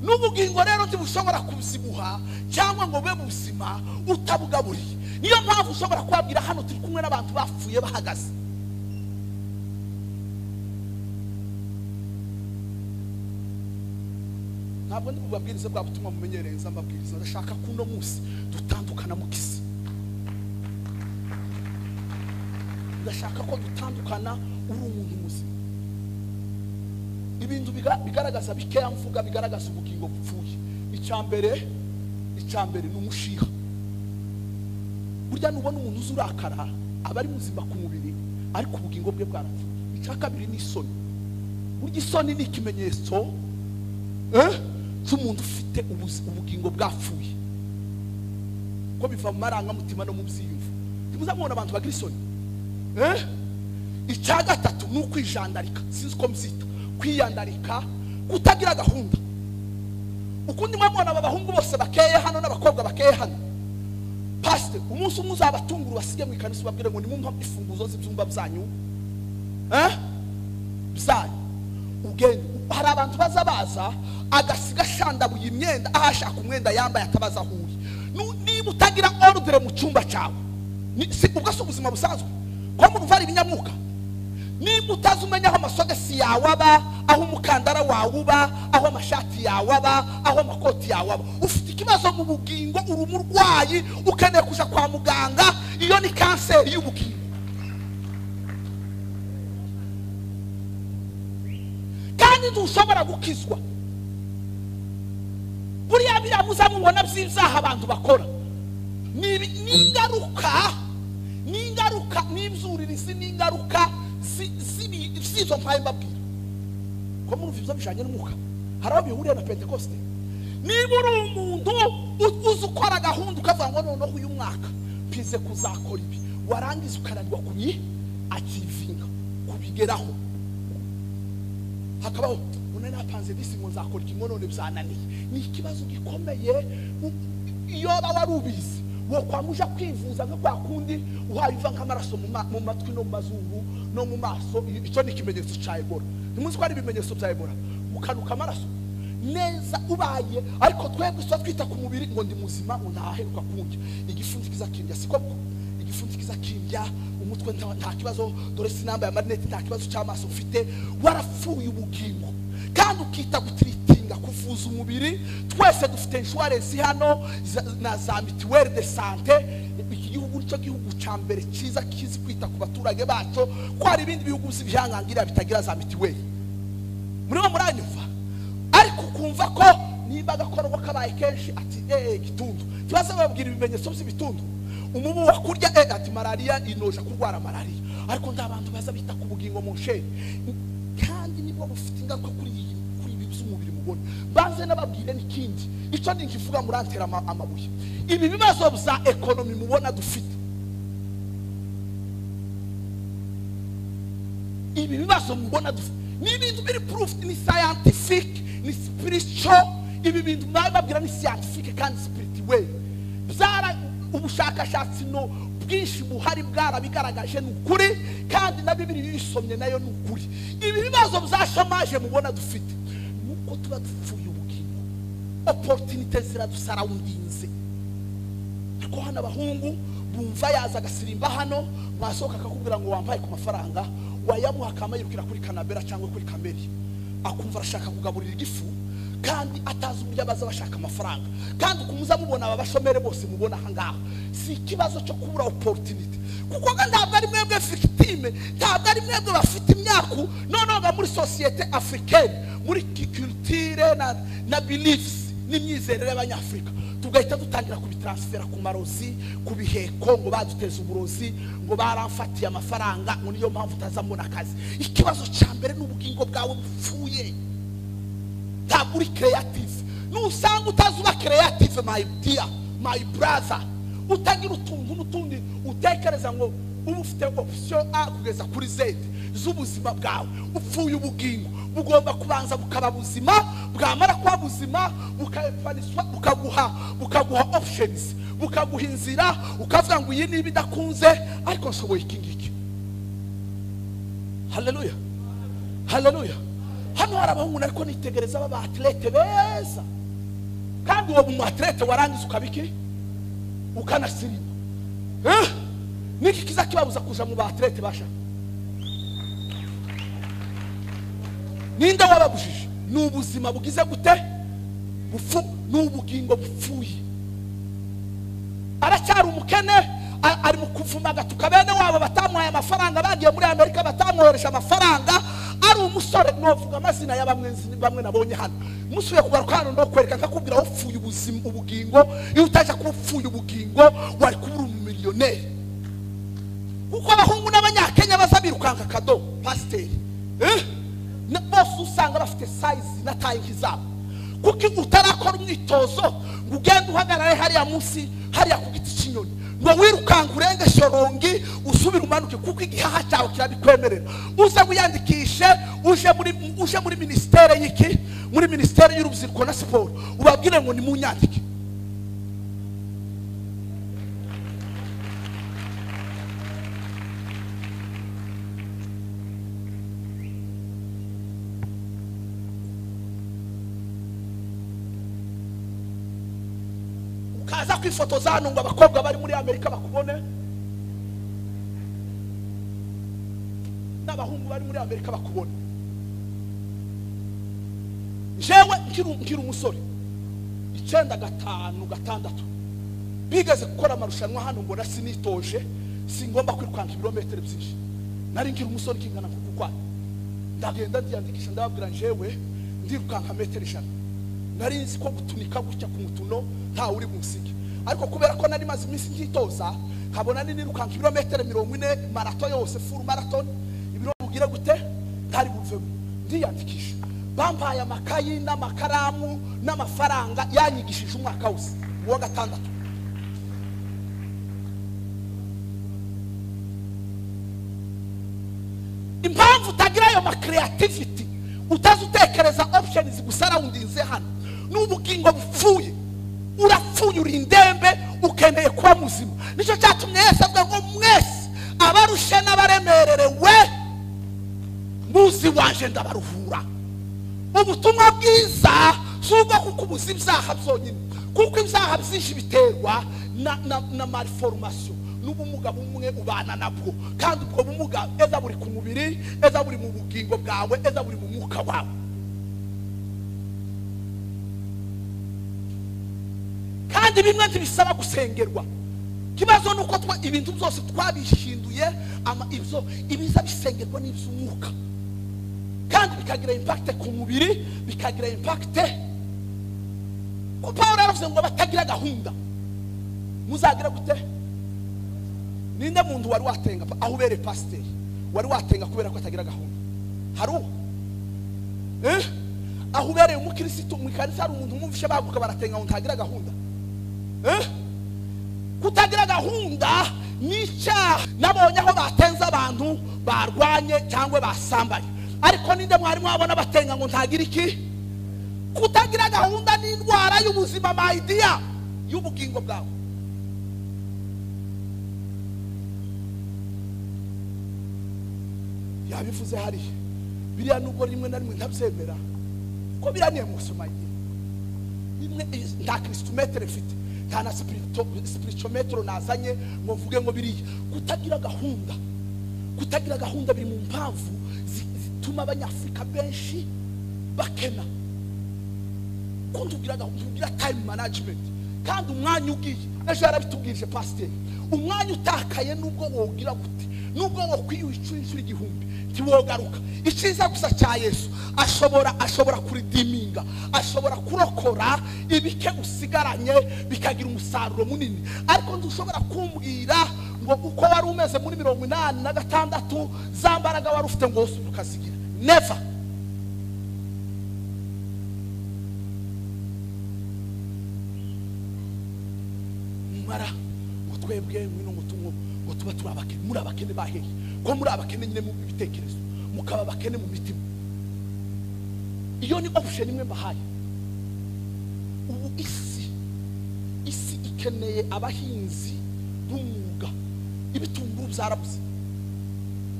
N'ubugingo rero ntibushobora kuzibuha cyangwa ngo bube buzima utabugaburiye. Niyo mpamvu ushobora kubabwira hano turi kumwe n'abantu bapfuye bahagaze. Ntabwo ndi bubabwirize bwa butumwa mumenyereye, mbabwiriza ndashaka ko uno munsi dutandukana mu kisi. Ndashaka ko dutandukana uri umuntu muzima. Ibintu bigaragaza bikeya mvuga bigaragaza ubugingo bupfuye. Icyambere ni umushiha. Burya nubona umuntu uzurakara aba ari muzima ku mubiri, ariko ubugingo bwe bwarapfuye. Icya kabiri ni isoni. Burya isoni ni ikimenyetso cy'umuntu ufite ubugingo bwapfuye, ko biva mu marangamutima no mu byiyumvo. Ntimuzamubona abantu bagira isoni. Icya gatatu ni ukwijandarika, sinzi uko mbyita, kwiyandarika, kutagira gahunda. Ukundi mwamubona aba bahungu bose bakeye hano n'abakobwa bakeye hano, pastor umunsi umwe uzabatungura basige mu ikanisa ubabwire ngo nimumpa imfunguzo z'ibyumba byanyu byanyu ugende. Hari abantu baza baza agasiga shandabuye imyenda, aho ashaka umwenda yambaye atabaza aho uri. Niba utagira ordre mu cyumba cyawe, si ubwo si ubuzima busanzwe ko murumva ari ibinyamuka. Niba utazi umenya aho amasogesi yawe aba, aho umukandara wawe uba, aho amashati yawe aba, aho amakoti yawe aba, ufite ikibazo mu bugingo, uri umurwayi, ukeneye kuja kwa muganga. Iyo ni kanseri y'ubugingo. Kandi ntushobora gukizwa. Buriya biriya muzamubona by'ibyaha abantu bakora ni ingaruka, ni ingaruka, n'ibyuririzi, ni ingaruka z'izo mpaye mbabwira. Ko murumva ibyo bijanye n'umwuka, hari aho bihuriye na Pentekoste. Niba uri umuntu uzi ukora gahunda ukavuga ngo noneho uyu mwaka mpize kuzakora ibi, warangiza ukananirwa kubi akivinga kubigeraho, hakabaho none napanze disi ngo nzakora iki ngo none byananiye. Ni ikibazo gikomeye. Iyo wari ubizi wo kwamuja kwivuza nka kwa kundi uhaye uva nk'amaraso mu matwi no mu mazuru no mu maso, icyo ni ikimenyetso cya Ebola. Ntimuzi ko ari ibimenyetso bya Ebola, ukanuka amaraso neza ubaye. Ariko twebwe tuba twita ku mubiri ngo ndi muzima, ngo ntaheruka kundya, igifunzi kizakindya, siko igifunzi kizakindya, umutwe nta kibazo, dore sinambaye amarinete nta kibazo cy'amaso mfite. Warapfuye ubugingo. Kandi ukita gutiritinga kuvuza umubiri. Twese dufite insurance hano na za mutuelle de santé. Iki gihugu nicyo gihugu ca mbere cyiza kizi kwita ku baturage baco, ko hari ibindi bihugu by'ibihangangira bitagira za mutuelle. Murimo muranyumva? Ariko ukumva ko niba agakorwa kabaye kenshi ati gitundu, kibazo bababwira ibimenyetso by'ibitundu, umubu wakurya ati malaria inoja kurwara malaria. Ariko ndabantu baza bita ku bugingo mu nshe, kandi nibwo bufite ingaruka kuri ibi by'umubiri mubona. Banze nababwire n'ikindi, icyo ninkivuga murantera amabuye. Ibi bibazo bya economy mubona dufite, ibi bibazo mubona dufite ni ibintu biri proof, ni scientific, ni spiritual. Ibi bintu bababwira ni scientific kandi spiritual. Byara ubushakashatsi no bwinshi buhari bwarabigaragaje ni ukuri, kandi na Bibiliya yisomye nayo ni ukuri. Ibi bibazo bya chômage mubona dufite nuko tuba dupfuye ubugingo, opportunité ziradusaraundinze. Ariko hano abahungu bumva yaza agasirimba hano, mwasohoka akakubwira ngo wambaye ku mafaranga, wayamuha akamayirukira kuri Kanabera cyangwa kuri Kameri, akumva arashaka kugaburira igifu kandi atazi uburyo abaza bashaka amafaranga. Kandi kumuza mubona aba bashomere bose mubona aha ngaha, si ikibazo cyo kubura opportunity, kuko ntabwo ari mwebwe victime, ntabwo ari mwebwe bafite imyaku. Noneho muri société africaine, muri culture na beliefs n'imyizerere y'abanyafrika, tugahita dutangira kubitransfera ku marozi, ku biheko, ngo baduteze uburozi, ngo baramfatiye amafaranga, ngo niyo mpamvu utazamubona akazi. Ikibazo cya mbere ni ubugingo bwawe bupfuye, ntabwo uri creative. Nusanga utazi uba creative, my dear, my brother, utagira utuntu n'utundi utekereza ngo uba ufite option A kugeza kuri Z z'ubuzima bwawe, upfuye ubugingo. Bugomba kubanza bukaba buzima, bwamara kuba buzima bukaepaniswa, bukaguha options, bukaguha inzira, ukavuga ngo iyi niba idakunze ariko nshoboye iki ngiki. Haleluya, haleluya. Hano hari abahungu ariko nitegereza baba athlete beza, kandi uwo mu athlete warangiza ukabiki ukanasirima. Niki kiza kibabuza kuja mu ba athlete basha? Ninde wababujije? Ni ubuzima bugize gute? Bufu, ni ubugingo bupfuye. Aracyari umukene, ari mu kuvuma agatuka bene wabo batamuhaye amafaranga, bagiye muri Amerika batamwohereje amafaranga. Ari umusore, novuga amazina ya bamwe nabonye hano. Musuye kugaruka hano no kwereka nkakubwira upfuye ubuzima ubugingo. Iyo utaje kuba upfuye ubugingo wari kuba umumiliyoneri. Kuko abahungu n'abanyakenya bazabirukanka kado pasiteri, bose usanga bafite size na taille zabo. Kuko utarakora umwitozo ngo ugende uhagarare hariya munsi hariya ku giti cy'inyoni, ngo wirukanka urenge shorongi usubire umanuke, kuko igihaha cyawe kirabikwemerera. Uze wiyandikishe, uje muri ministere y'iki, muri ministere y'urubyiruko na siporo, ubabwire ngo nimunyandike. Ukaza kwifotoza hano ngo abakobwa bari muri Amerika bakubone, n'abahungu bari muri Amerika bakubone. Jewe nkiri umusore 9, 5, 6 bigeze gukora amarushanwa hano, mbona sinitoje, singomba kwirukanka ibirometero byinshi. Nari nkiri umusore kingana kuko kwa ndagenda ndiyandikisha, ndababwira jewe ndirukanka metero 100. Nari nzi ko gutunika gutya ku mutuno nta uri bunsige, ariko kubera ko nari maze iminsi nkitoza, nkabona nirukanka ibirometero 40 marathon yose, full marathon, ibiro bugira gute ntari buvemo. Ndiyandikisha, bampaye amakayi n'amakaramu n'amafaranga, yanyigishije umwaka wose wa 6. Impamvu utagira ayo ma creativity, utazi utekereza options gusaraundinze hano, n'ubugingo bupfuye. Urapfuye, uri indembe, ukeneye kuba muzima. Nicyo cyatumye Yesu avuga ngo mwese abarushe n'abaremererewe muzi wanje ndabaruhura. Ubutumwa bwiza si ubwo kukubuza ibyaha byonyine, kuko ibyaha byinshi biterwa na malformation, n'ubumuga bumwe ubana nabwo, kandi ubwo bumuga eza buri ku mubiri, eza buri mu bugingo bwawe, eza buri mu mwuka wawe. Kandi bimwe ntibisaba gusengerwa. Kibazo nuko twa ibintu byose twabishinduye ama ibyo ibiza bisengerwa n'iby'umwuka. Kandi bikagira impact ku mubiri, bikagira impact ku Pawulo yaravuze ngo batagira gahunda. Muzagira gute? Ninde muntu wari watenga aho ubere pasteur wari watenga kubera ko atagira gahunda? Hari uwo? Aho ubereye umukristo mu kanisa hari umuntu umwumvishe baguka baratenga ngo ntagira gahunda? Kutagira gahunda ni icyaha. Nabonye aho batenze abantu barwanye cyangwa basambanye, ariko ninde mwari mwabona batenga ngo ntagira iki? Kutagira gahunda ni indwara y'ubuzima, my dear, y'ubugingo bwawe. Yabivuze hari biriya nubwo rimwe na rimwe ntabyemera ko biriya ni emotion my dear. Rimwe nta christometer mfite, nta na spiritometer nazanye ngo mvuge ngo biriya. Kutagira gahunda biri mu mpamvu zituma abanyafrika benshi bakena. Kutugira gahunda, tugira time management. Kandi umwanya ugiye, ejo yarabitubwirije pasteur, umwanya utakaye nubwo wogira gute, nubwo wokwiyuha inshuro igihumbi ntiwogaruka. Icyiza gusa cya Yesu, ashobora kuridiminga, ashobora kurokora ibike usigaranye bikagira umusaruro munini. Ariko ntushobora kumbwira ngo uko wari umeze muri 86 za mbaraga wari ufite ngo wose ukazigira. Never. Mara ngo twebwe ngwino ngo tungo ngo tuba turi abakene, muri abakene bahehe ko muri abakene nyine mu bitekerezo, mukaba abakene mu mitima. Iyo ni option imwe mbahaye. Ubu isi ikeneye abahinzi b'umwuga. Ibitunguru byarabuze,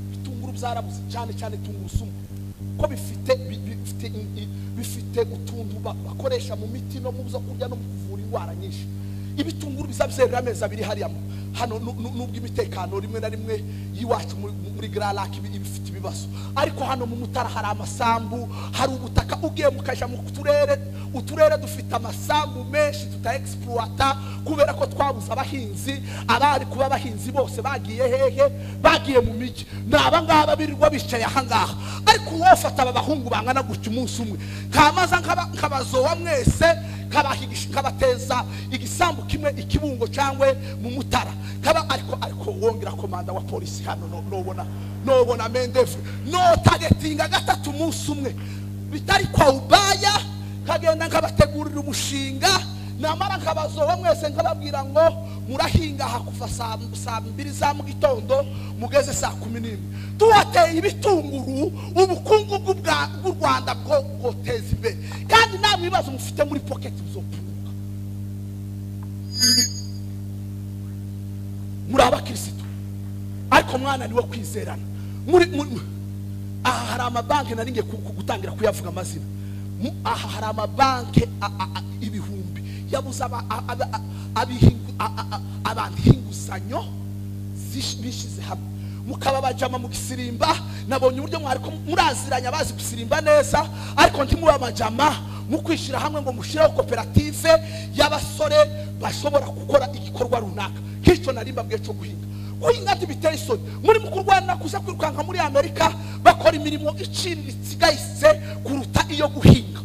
ibitunguru byarabuze cyane cyane tungurusumu, ko bifite utuntu bakoresha mu miti no mu byo kurya no mu kuvura indwara nyinshi. Ibitunguru bizabyerera amezi abiri hariya hano, nubwo imitekano rimwe na rimwe yiwacu muri Grand Lac ibifite ibibazo, ariko hano mu Mutara hari amasambu, hari ubutaka. Ugiye mukaja mu turere, uturere dufite amasambu menshi tuta exploita kubera ko twabuze abahinzi. Abari kuba abahinzi bose bagiye hehe? Bagiye mu miji. Naba ngaba birirwa bicaye aha ngaha, ariko wofata aba bahungu bangana gutya umunsi umwe kamaza nkabazowa mwese, kabateza igisambu kimwe ikibungo cyangwe mu Mutara kaba. Ariko wongera komanda wa polisi hano nobona mendevre no targetinga gatatu umunsi umwe bitari kwa ubaya, kagenda nkabategurira umushinga, namara nkabazowa mwese nkababwira ngo murahinga hakuva saa 2 za mu gitondo mugeze saa 11. Tuwateye ibitunguru, ubukungu bw'u Rwanda bwo guteza imbere. Kandi namwe ibibazo mufite muri pocket bizopunguka. Muri abakristo ariko mwana niwe kwizerana. Muri aha hari amabanki nari ngiye gutangira kuyavuga amazina. Aha hari amabanki ibihumbi yabuze abantu inguzanyo bishize hamwe, mukaba bajama mu gisirimba. Nabonye uburyo mwariko muraziranya bazi gusirimba neza, ariko ntimuba amajama mukwishira hamwe ngo mushireho koperative y'abasore bashobora gukora igikorwa runaka. Kicyo narimba bwe cyo guhinga. Guhinga ntibiteye isoni. Muri mu kurwana kuza kwirukanka muri Amerika bakora imirimo iciriritse igayitse kuruta iyo guhinga.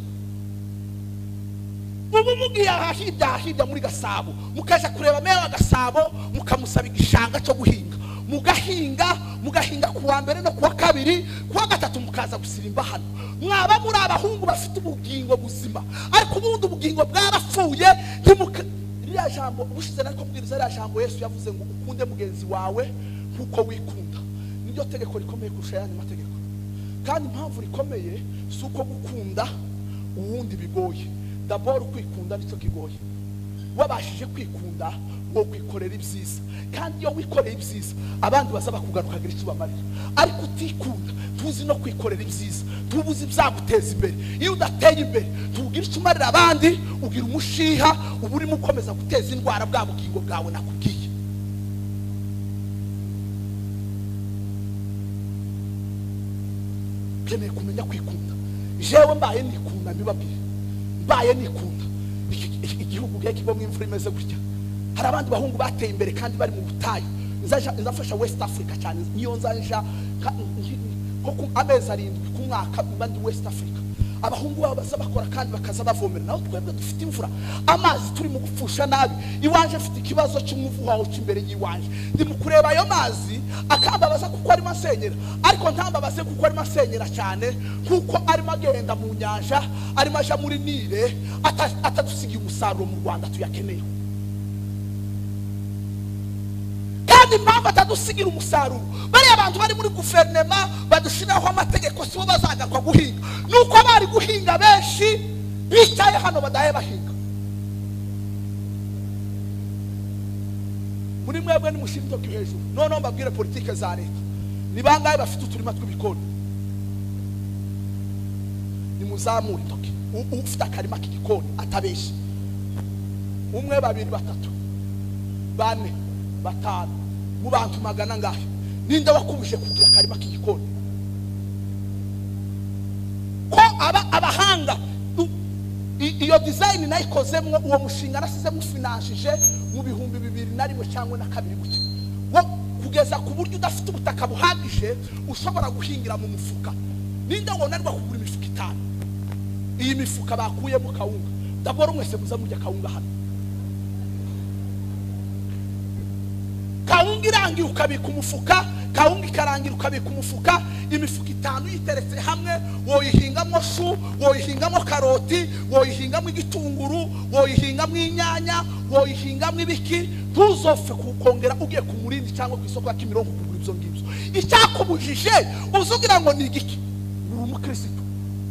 Ubu mugiye ahahirya muri Gasabo, mukaja kureba meya wa Gasabo, mukamusaba igishanga cyo guhinga, mugahinga kuwa mbere no kuwa kabiri, kuwa gatatu mukaza gusirimba hano. Mwaba muri abahungu bafite ubugingo buzima, ariko ubundi ubugingo bwarapfuye. Ririya jambo ubushize nariko mbwiriza, ririya jambo Yesu yavuze ngo ukunde mugenzi wawe nkuko wikunda, niryo tegeko rikomeye kurusha ayandi mategeko. Kandi impamvu rikomeye si uko gukunda uwundi bigoye, d'abord kwikunda nicyo kigoye. Wabashije kwikunda wo kwikorera ibyiza, kandi iyo wikoreye ibyiza abandi bazaba kugarukagira icyo bamarira. Ariko utikunda tuzi no kwikorera ibyiza, tubuze ibyaguteza imbere. Iyo udateye imbere tugira icyo umarira abandi, ugira umushiha, uba urimo ukomeza guteza indwara bwa bugingo bwawe nakubwiye. Ukeneye kumenya kwikunda. Jewe mbaye nikunda mbibabwire, mbaye nikunda Igihugu gihe kigwamo imvura imeze gutya. Hari abandi bahungu bateye imbere kandi bari mu butayu. Nzafasha West Africa cyane, niyo nzaja ko amezi 7 ku mwaka mba ndi West Africa. Abahungu babo baza bakora kandi bakaza bavomera. Naho twebwe dufite imvura, amazi turi mu gupfusha nabi. Iwanje mfite ikibazo cy'umuvuho waho imbere y'iwanje, ndi mu kureba ayo mazi akambabaza kuko arimo asenyera, ariko ntambabaze kuko arimo asenyera cyane, kuko arimo agenda mu nyanja, arimo aja muri Nile, atadusigiye umusaruro mu Rwanda tuyakeneye. Kandi impamvu atadusigira umusaruro, bariya abantu bari muri guverinoma badushiraho amategeko sibo bazagaruka guhinga, nuko bari guhinga benshi bicaye hano badahe bahinga. Muri mwebwe nimushira intoki hejuru, noneho mbabwire politike za leta. Ni bangahe bafite uturima tw'ibikoni? Nimuzamure intoki. Ufite akarima k'igikoni atabeshye. 1, 2, 3, 4, 5 mu bantu magana ngahe ninde wakubuje kugira akarima k'igikoni? Ko abahanga iyo design nayikozemwo, uwo mushinga nasizemo finanshije mu 2001 cyangwa na 2 gutya, wo kugeza ku buryo udafite ubutaka buhagije ushobora guhingira mu mufuka. Ninde wonarwa kugura imifuka 5? Iyi mifuka bakuyemo kawunga. Daboro mwese muza murya kawunga hano. Kawunga irangira ukabika umufuka, kawunga ikarangira ukabika umufuka. Imifuka 5 yiteretse hamwe, woyihingamo shu, woyihingamo karoti, woyihingamo igitunguru, woyihingamo inyanya, woyihingamo ibiki. Ntuzopfe kukongera ugiye ku murindi cyangwa ku isoko ya Kimironko kugura ibyo ngibyo. Icyakubujije uzugira ngo ni igiki? Uri umukristo.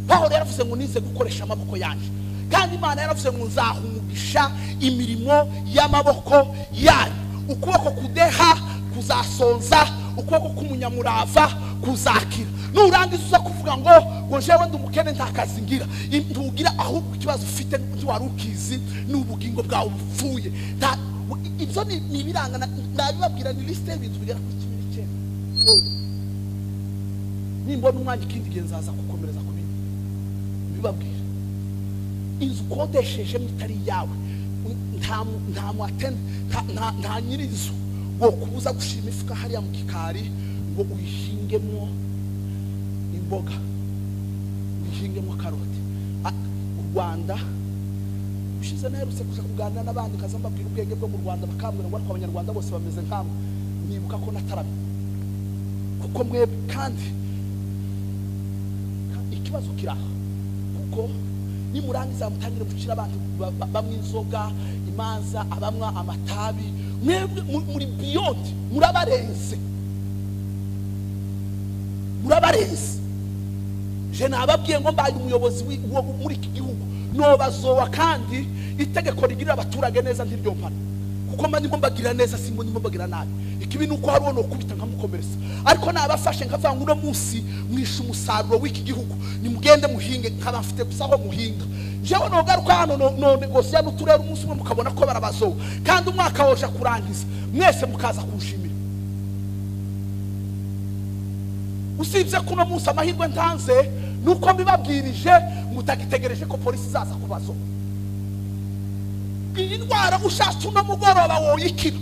Pawulo yaravuze ngo nize gukoresha amaboko yanje, kandi Imana yaravuze ngo nzahumugisha imirimo y'amaboko yanyu. Ukuboko kudeha kuzasonza, ukuboko k'umunyamurava kuzakira. Nurangiza uza kuvuga ngo jewe ndi umukene nta kazi ngira, ntugira, ahubwo ikibazo ufite ntiwari ukizi, ni ubugingo bwawe bupfuye. Ibyo ni ibiranga nabibabwira, ni liste y'ibintu bigera kuri 19. Nimbona umwanya ikindi gihe nzaza kukomereza ku bindi mbibabwira. Inzu ukodesheje itari iyawe, nta nyir'inzu wo kubuza gushira imifuka hariya mu gikari ngo uyihingemo imboga, uyihingemo karoti. U Rwanda ushize naherutse kuja kuganira n'abandi kaza mbabwira ubwenge bwo mu Rwanda, bakambwira ngo ariko abanyarwanda bose bameze nkamwe. Nibuka ko nataramye kuko mwebwe, kandi ikibazo kiraha kuko nimurangiza mutangire gucira abantu bamwe inzoga, imanza, abamwa amatabi, mwebwe muri beyond, murabarenze, murabarenze. Je nababwiye ngo mbaye umuyobozi muri iki gihugu nobazowa, kandi itegeko rigirira abaturage neza ntiryompana, kuko mba ndimo mbagira neza, singo ndimo mbagira nabi. Ikibi nuko hari uwo kubita nkamukomeretsa, ariko nabafashe nkavuga ngo uno munsi mwishe umusaruro w'iki gihugu, nimugende muhinge, nkaba mfite gusa aho muhinga. Jewe nogaruka hano no negosiya n'uturere umunsi umwe mukabona ko barabazowa, kandi umwaka woja kurangiza mwese mukaza kunshimira. Usibye kuno munsi amahirwe ntanze nuko mbibabwirije mutagitegereje ko polisi izaza kubazowa. Iyi ndwara ushatse uno mugoroba woyikira.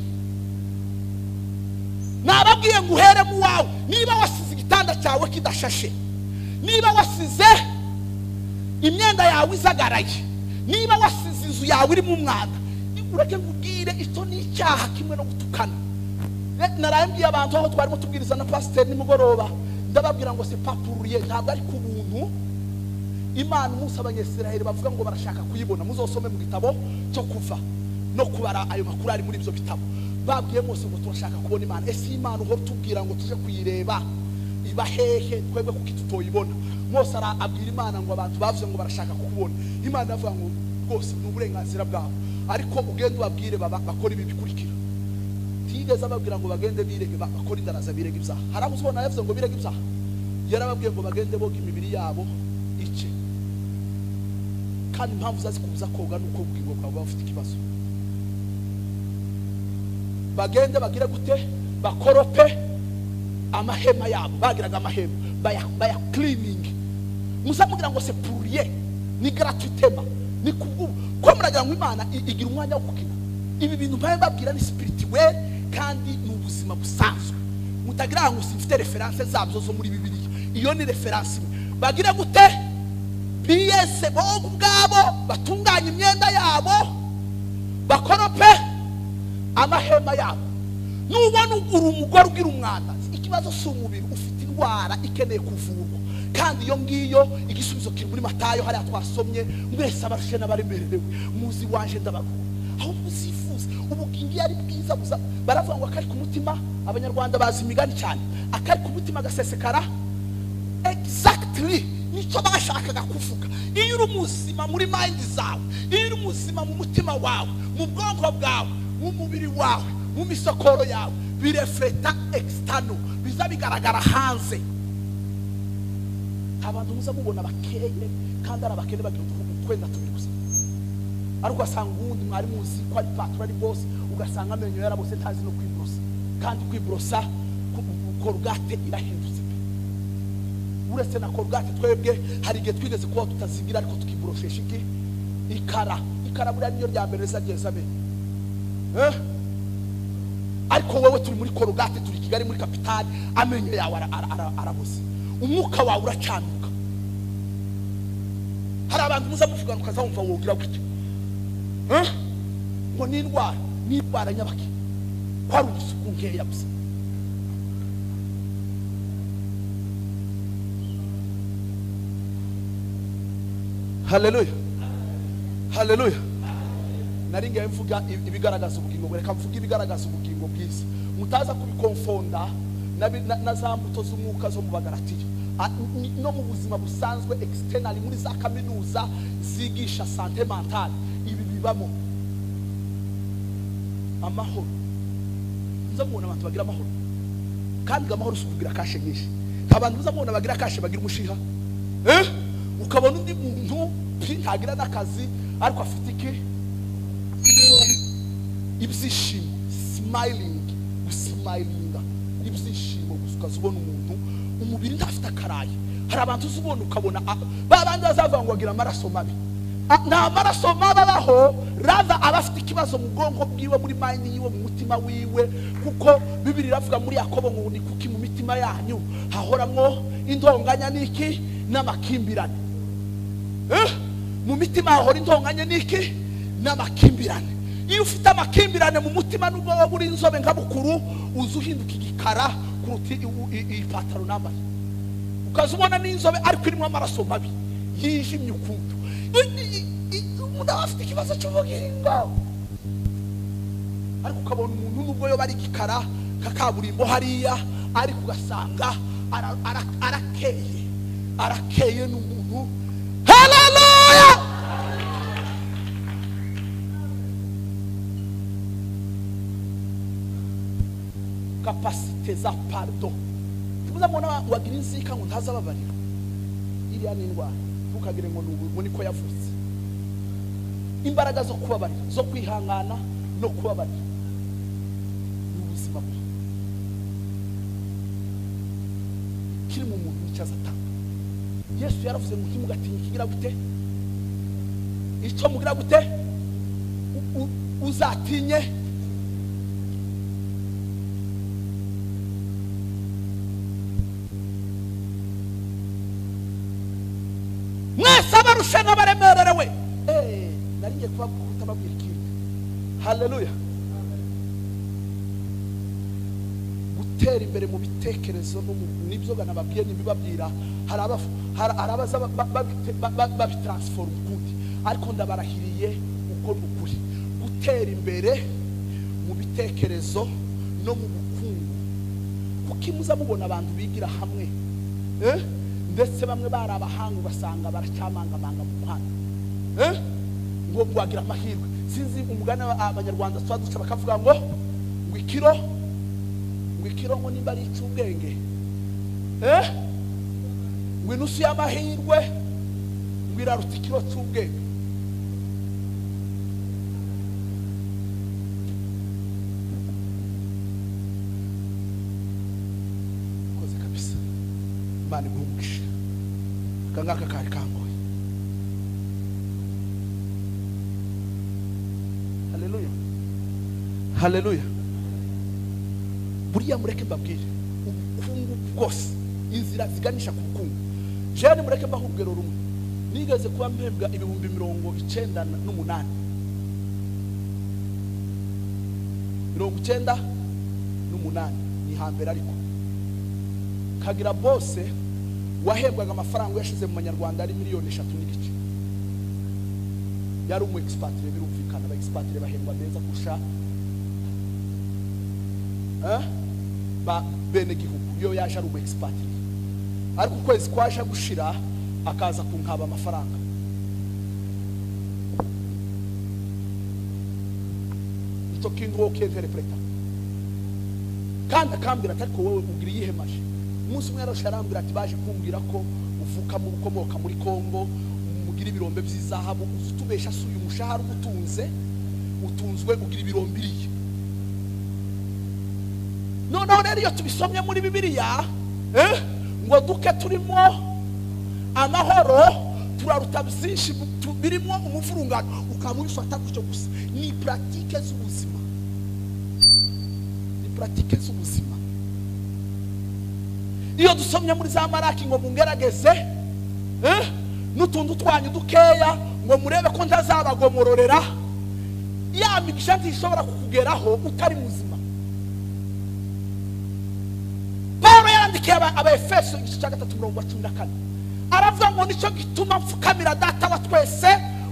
Nababwiye ngo uhere mu wawe. Niba wasize igitanda cyawe kidashashe, niba wasize imyenda yawe izagaraye, niba wasize inzu yawe irimo umwanda, ureke ngubwire icyo ni icyaha kimwe no gutukana. Narambwiye abantu aho twarimo tubwiriza na pasiteri nimugoroba, ndababwira ngo c'est pas pour rien, ntabwo ari ku buntu. Imana umunsi abanyesiraheli bavuga ngo barashaka kuyibona, muzosome mu gitabo cyo Kuva no kubara ayo makuru ari muri ibyo bitabo. Babwiye Mose ngo turashaka kubona Imana. Ese Imana uhora tubwira ngo tuje kuyireba iba hehe twebwe kuki tutoyibona? Mose abwira Imana ngo abantu bavuze ngo barashaka kukubona. Imana avuga ngo rwose ni uburenganzira bwabo, ariko ugende ubabwire bakora ibi bikurikira. Tigeze ababwira ngo bagende birege bakora indaraza birege ibyaha. Hari aho uzibona yavuze ngo birege ibyaha? Yarababwiye ngo bagende boga imibiri yabo ice. Kandi impamvu zazikubuza koga nuko ubugingo bwawe buba bufite ikibazo. Bagende bagire gute? Bakorope amahema yabo. Bagiraga amahema baya cleaning. Muzamugira ngo c'est pour rien, ni gratuitement, Ni kubwo ko muragira ngo Imana igira umwanya wo gukina. Ibi bintu mpaye mbabwira ni spirituel kandi ni ubuzima busanzwe. Mutagira ngo simfite reference zabyo zo muri Bibiliya. Iyo ni reference imwe. Bagira gute? Biyese bo ubwabo batunganya imyenda yabo, bakorope amahema yabo. Nubona uri umugore ugira umwanda, ikibazo si umubiri, ufite indwara ikeneye kuvurwa. Kandi iyo ngiyo igisubizo kiri muri Matayo hariya twasomye, mwese abarushe n'abaremerewe muzi wanje ndabagura. Aho muzifuza ubugingo ari bwiza buza. Baravuga ngo akari ku mutima, abanyarwanda bazi imigani cyane, akari ku mutima gasesekara. Exactly nicyo bashakaga kuvuga. Iyo uri muzima muri mind zawe, iyo uri muzima mu mutima wawe, mu bwonko bwawe, mu mubiri wawe, mu misokoro yawe, birefleta external, biza bigaragara hanze. Abantu muza mubona bakeye kandi ari abakene bagira utwenda tubiri gusa, ariko ugasanga uwundi mwari muzi ko ari patron ari boss, ugasanga amenyo yarabose ntazi no kwibrosa. Kandi kwibrosa Colgate irahindutse pe. Uretse na Colgate twebwe hari igihe twigeze kuba tutazigira, ariko tukibroshesha iki ikara. Ikara buriya niyo rya mbere rizageza amenyo. Ariko wowe turi muri Colgate, turi Kigali muri kapitali, amenyo yawe araboze, umwuka wawe uracanuka. Hari abantu muza muvugana ukazumva wogira gutya, ngo ni indwara, ni indwara nyabaki, ko ari ubusuku nkeya gusa. Haleluya, haleluya. Nari ngiye mvuga ibigaragaza ubugingo, reka mvuge ibigaragaza ubugingo bwiza, mutaza kubikonfonda na za mbuto z'umwuka zo mu Bagalatiya. No mu buzima busanzwe externally muri za kaminuza zigisha santé mentale, ibi bibamo. Amahoro, muza mubona abantu bagira amahoro, kandi amahoro si ukugira kashe nyinshi. Abantu muza mubona bagira kashe bagira umushiha, ukabona undi muntu ntagira n'akazi ariko afite iki? Ibyishimo, smiling, gusmilinga, ibyishimo gusa. Ukazubona umuntu umubiri ntafite akaraye. Hari abantu uzubona ukabona babandi bazavuga ngo agira amaraso mabi. Nta maraso mabi abaho, rather aba afite ikibazo mu bwonko bwiwe, muri mind yiwe, mu mutima wiwe. Kuko Bibiliya iravuga muri Yakobo ngo ni kuki mu mitima yanyu hahoramwo intonganya n'iki n'amakimbirane. Mu mitima hahora intonganya n'iki n'amakimbirane. Iyo ufite amakimbirane mu mutima, nubwo waba uri inzobe nka bukuru, uza uhinduka igikara kuruta ipataro nambaye. Ukaza ubona n'inzobe ariko irimo amaraso mabi yijimye ukuntu. Umuntu aba afite ikibazo cy'ubugingo. Ariko ukabona umuntu nubwo yoba ari igikara nka kaburimbo hariya, ariko ugasanga arakeye, arakeye n'umuntu. Haleluya! Kapasite za pardon. Tubuza mubona wagira inzika ngo ntazababarira. Iriya ni indwara, ntukagire ngo ngo niko yavutse. Imbaraga zo kubabarira, zo kwihangana no kubabarira ni ubuzima bwe. Kiri mu muntu nicyo azatanga. Yesu yaravuze ngo ntimugatinye ikigira gute, icyo mugira gute, uzatinye. Mwese abarushe n'abaremerewe. Nari ngiye kutababwira ikindi. Haleluya. Gutera imbere mu bitekerezo nibyo nababwiye nibibabwira. Hari abaza babitransform ukundi, ariko ndabarahiriye uko ukuri. Gutera imbere mu bitekerezo no mu bukungu. Kuki muza mubona abantu bigira hamwe, ndetse bamwe bari abahanga ugasanga baracyamangamanga mu muhanda, ngo wagira amahirwe. Sinzi umugani abanyarwanda twaduca bakavuga ngo ikiro, ngo ikiro ngo nimba ari icy'ubwenge, ngo inusu y'amahirwe ngo iraruta ikiro cy'ubwenge. Koze kabisa. Imana iguhe umugisha. Aka ngaka kari kangoye. Haleluya, haleluya. Buriya mureke mbabwire, ubukungu bwose, inzira ziganisha ku bukungu. Jewe mureke mbahe urugero rumwe. Nigeze kuba mpembwa 98,000, 98 ni hambere, ariko kagira bose wahembwaga amafaranga yashize mu manyarwanda ari 3.5 miliyoni. Yari umu expatrié, birumvikana, aba expatrié bahembwa neza kurusha ba bene gihugu. Iyo yaje ari umu expatrié, ariko ukwezi kwaje gushira akaza kunkaba amafaranga. Icyo kintu wowe ukinterpreta, kandi akambwira ati ariko wowe ugira iyihe maje. Umunsi umwe yarashe arambwira ati baje kumbwira ko uvuka mu ukomoka muri Kongo, mugira ibirombe by'izahabu, uzutubesha si uyu mushahara ugutunze, utunzwe ugira ibirombe iriya. Noneho rero iyo tubisomye muri Bibiliya, ngo duke turimo amahoro turaruta byinshi birimo umuvurungano, ukamubifata gutyo gusa. Ni pratique z'ubuzima, ni pratique z'ubuzima. Iyo dusomye muri za Maraki ngo mungerageze n'utuntu twanyu dukeya ngo murebe ko ntazabagomororera, ya migisha ntishobora kukugeraho utari muzima. Paulo yarandikiye Abaefeso igice cya 3:14, aravuga ngo nicyo gituma mfukamira Data wa twese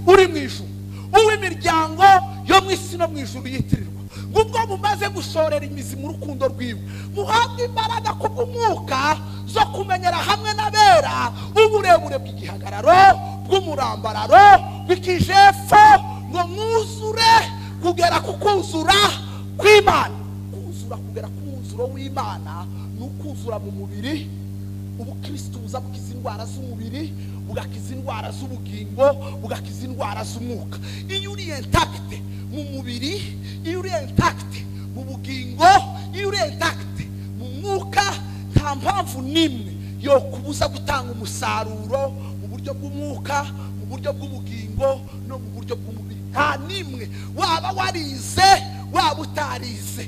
uri mu ijuru, uw'imiryango yo mu isi no mu ijuru yitirirwa, ngubwo mumaze gushorera imizi mu rukundo rwiwe, muhabwe imbaraga kubw'umwuka zo kumenyera hamwe n'abera uburebure bw'igihagararo bw'umurambararo bw'ikijepfo, ngo mwuzure kugera ku kuzura kw'Imana. Kuzura kugera ku mwuzuro w'Imana ni ukuzura mu mubiri. Ubukristo buza bukiza indwara z'umubiri, bugakiza indwara z'ubugingo, bugakiza indwara z'umwuka. Iyo uri intact mu mubiri, iyo uri intact mu bugingo, iyo uri intact mu mwuka, nta mpamvu n'imwe yo kubuza gutanga umusaruro mu buryo bw'umwuka, mu buryo bw'ubugingo no mu buryo bw'umubiri. Nta n'imwe, waba warize waba utarize.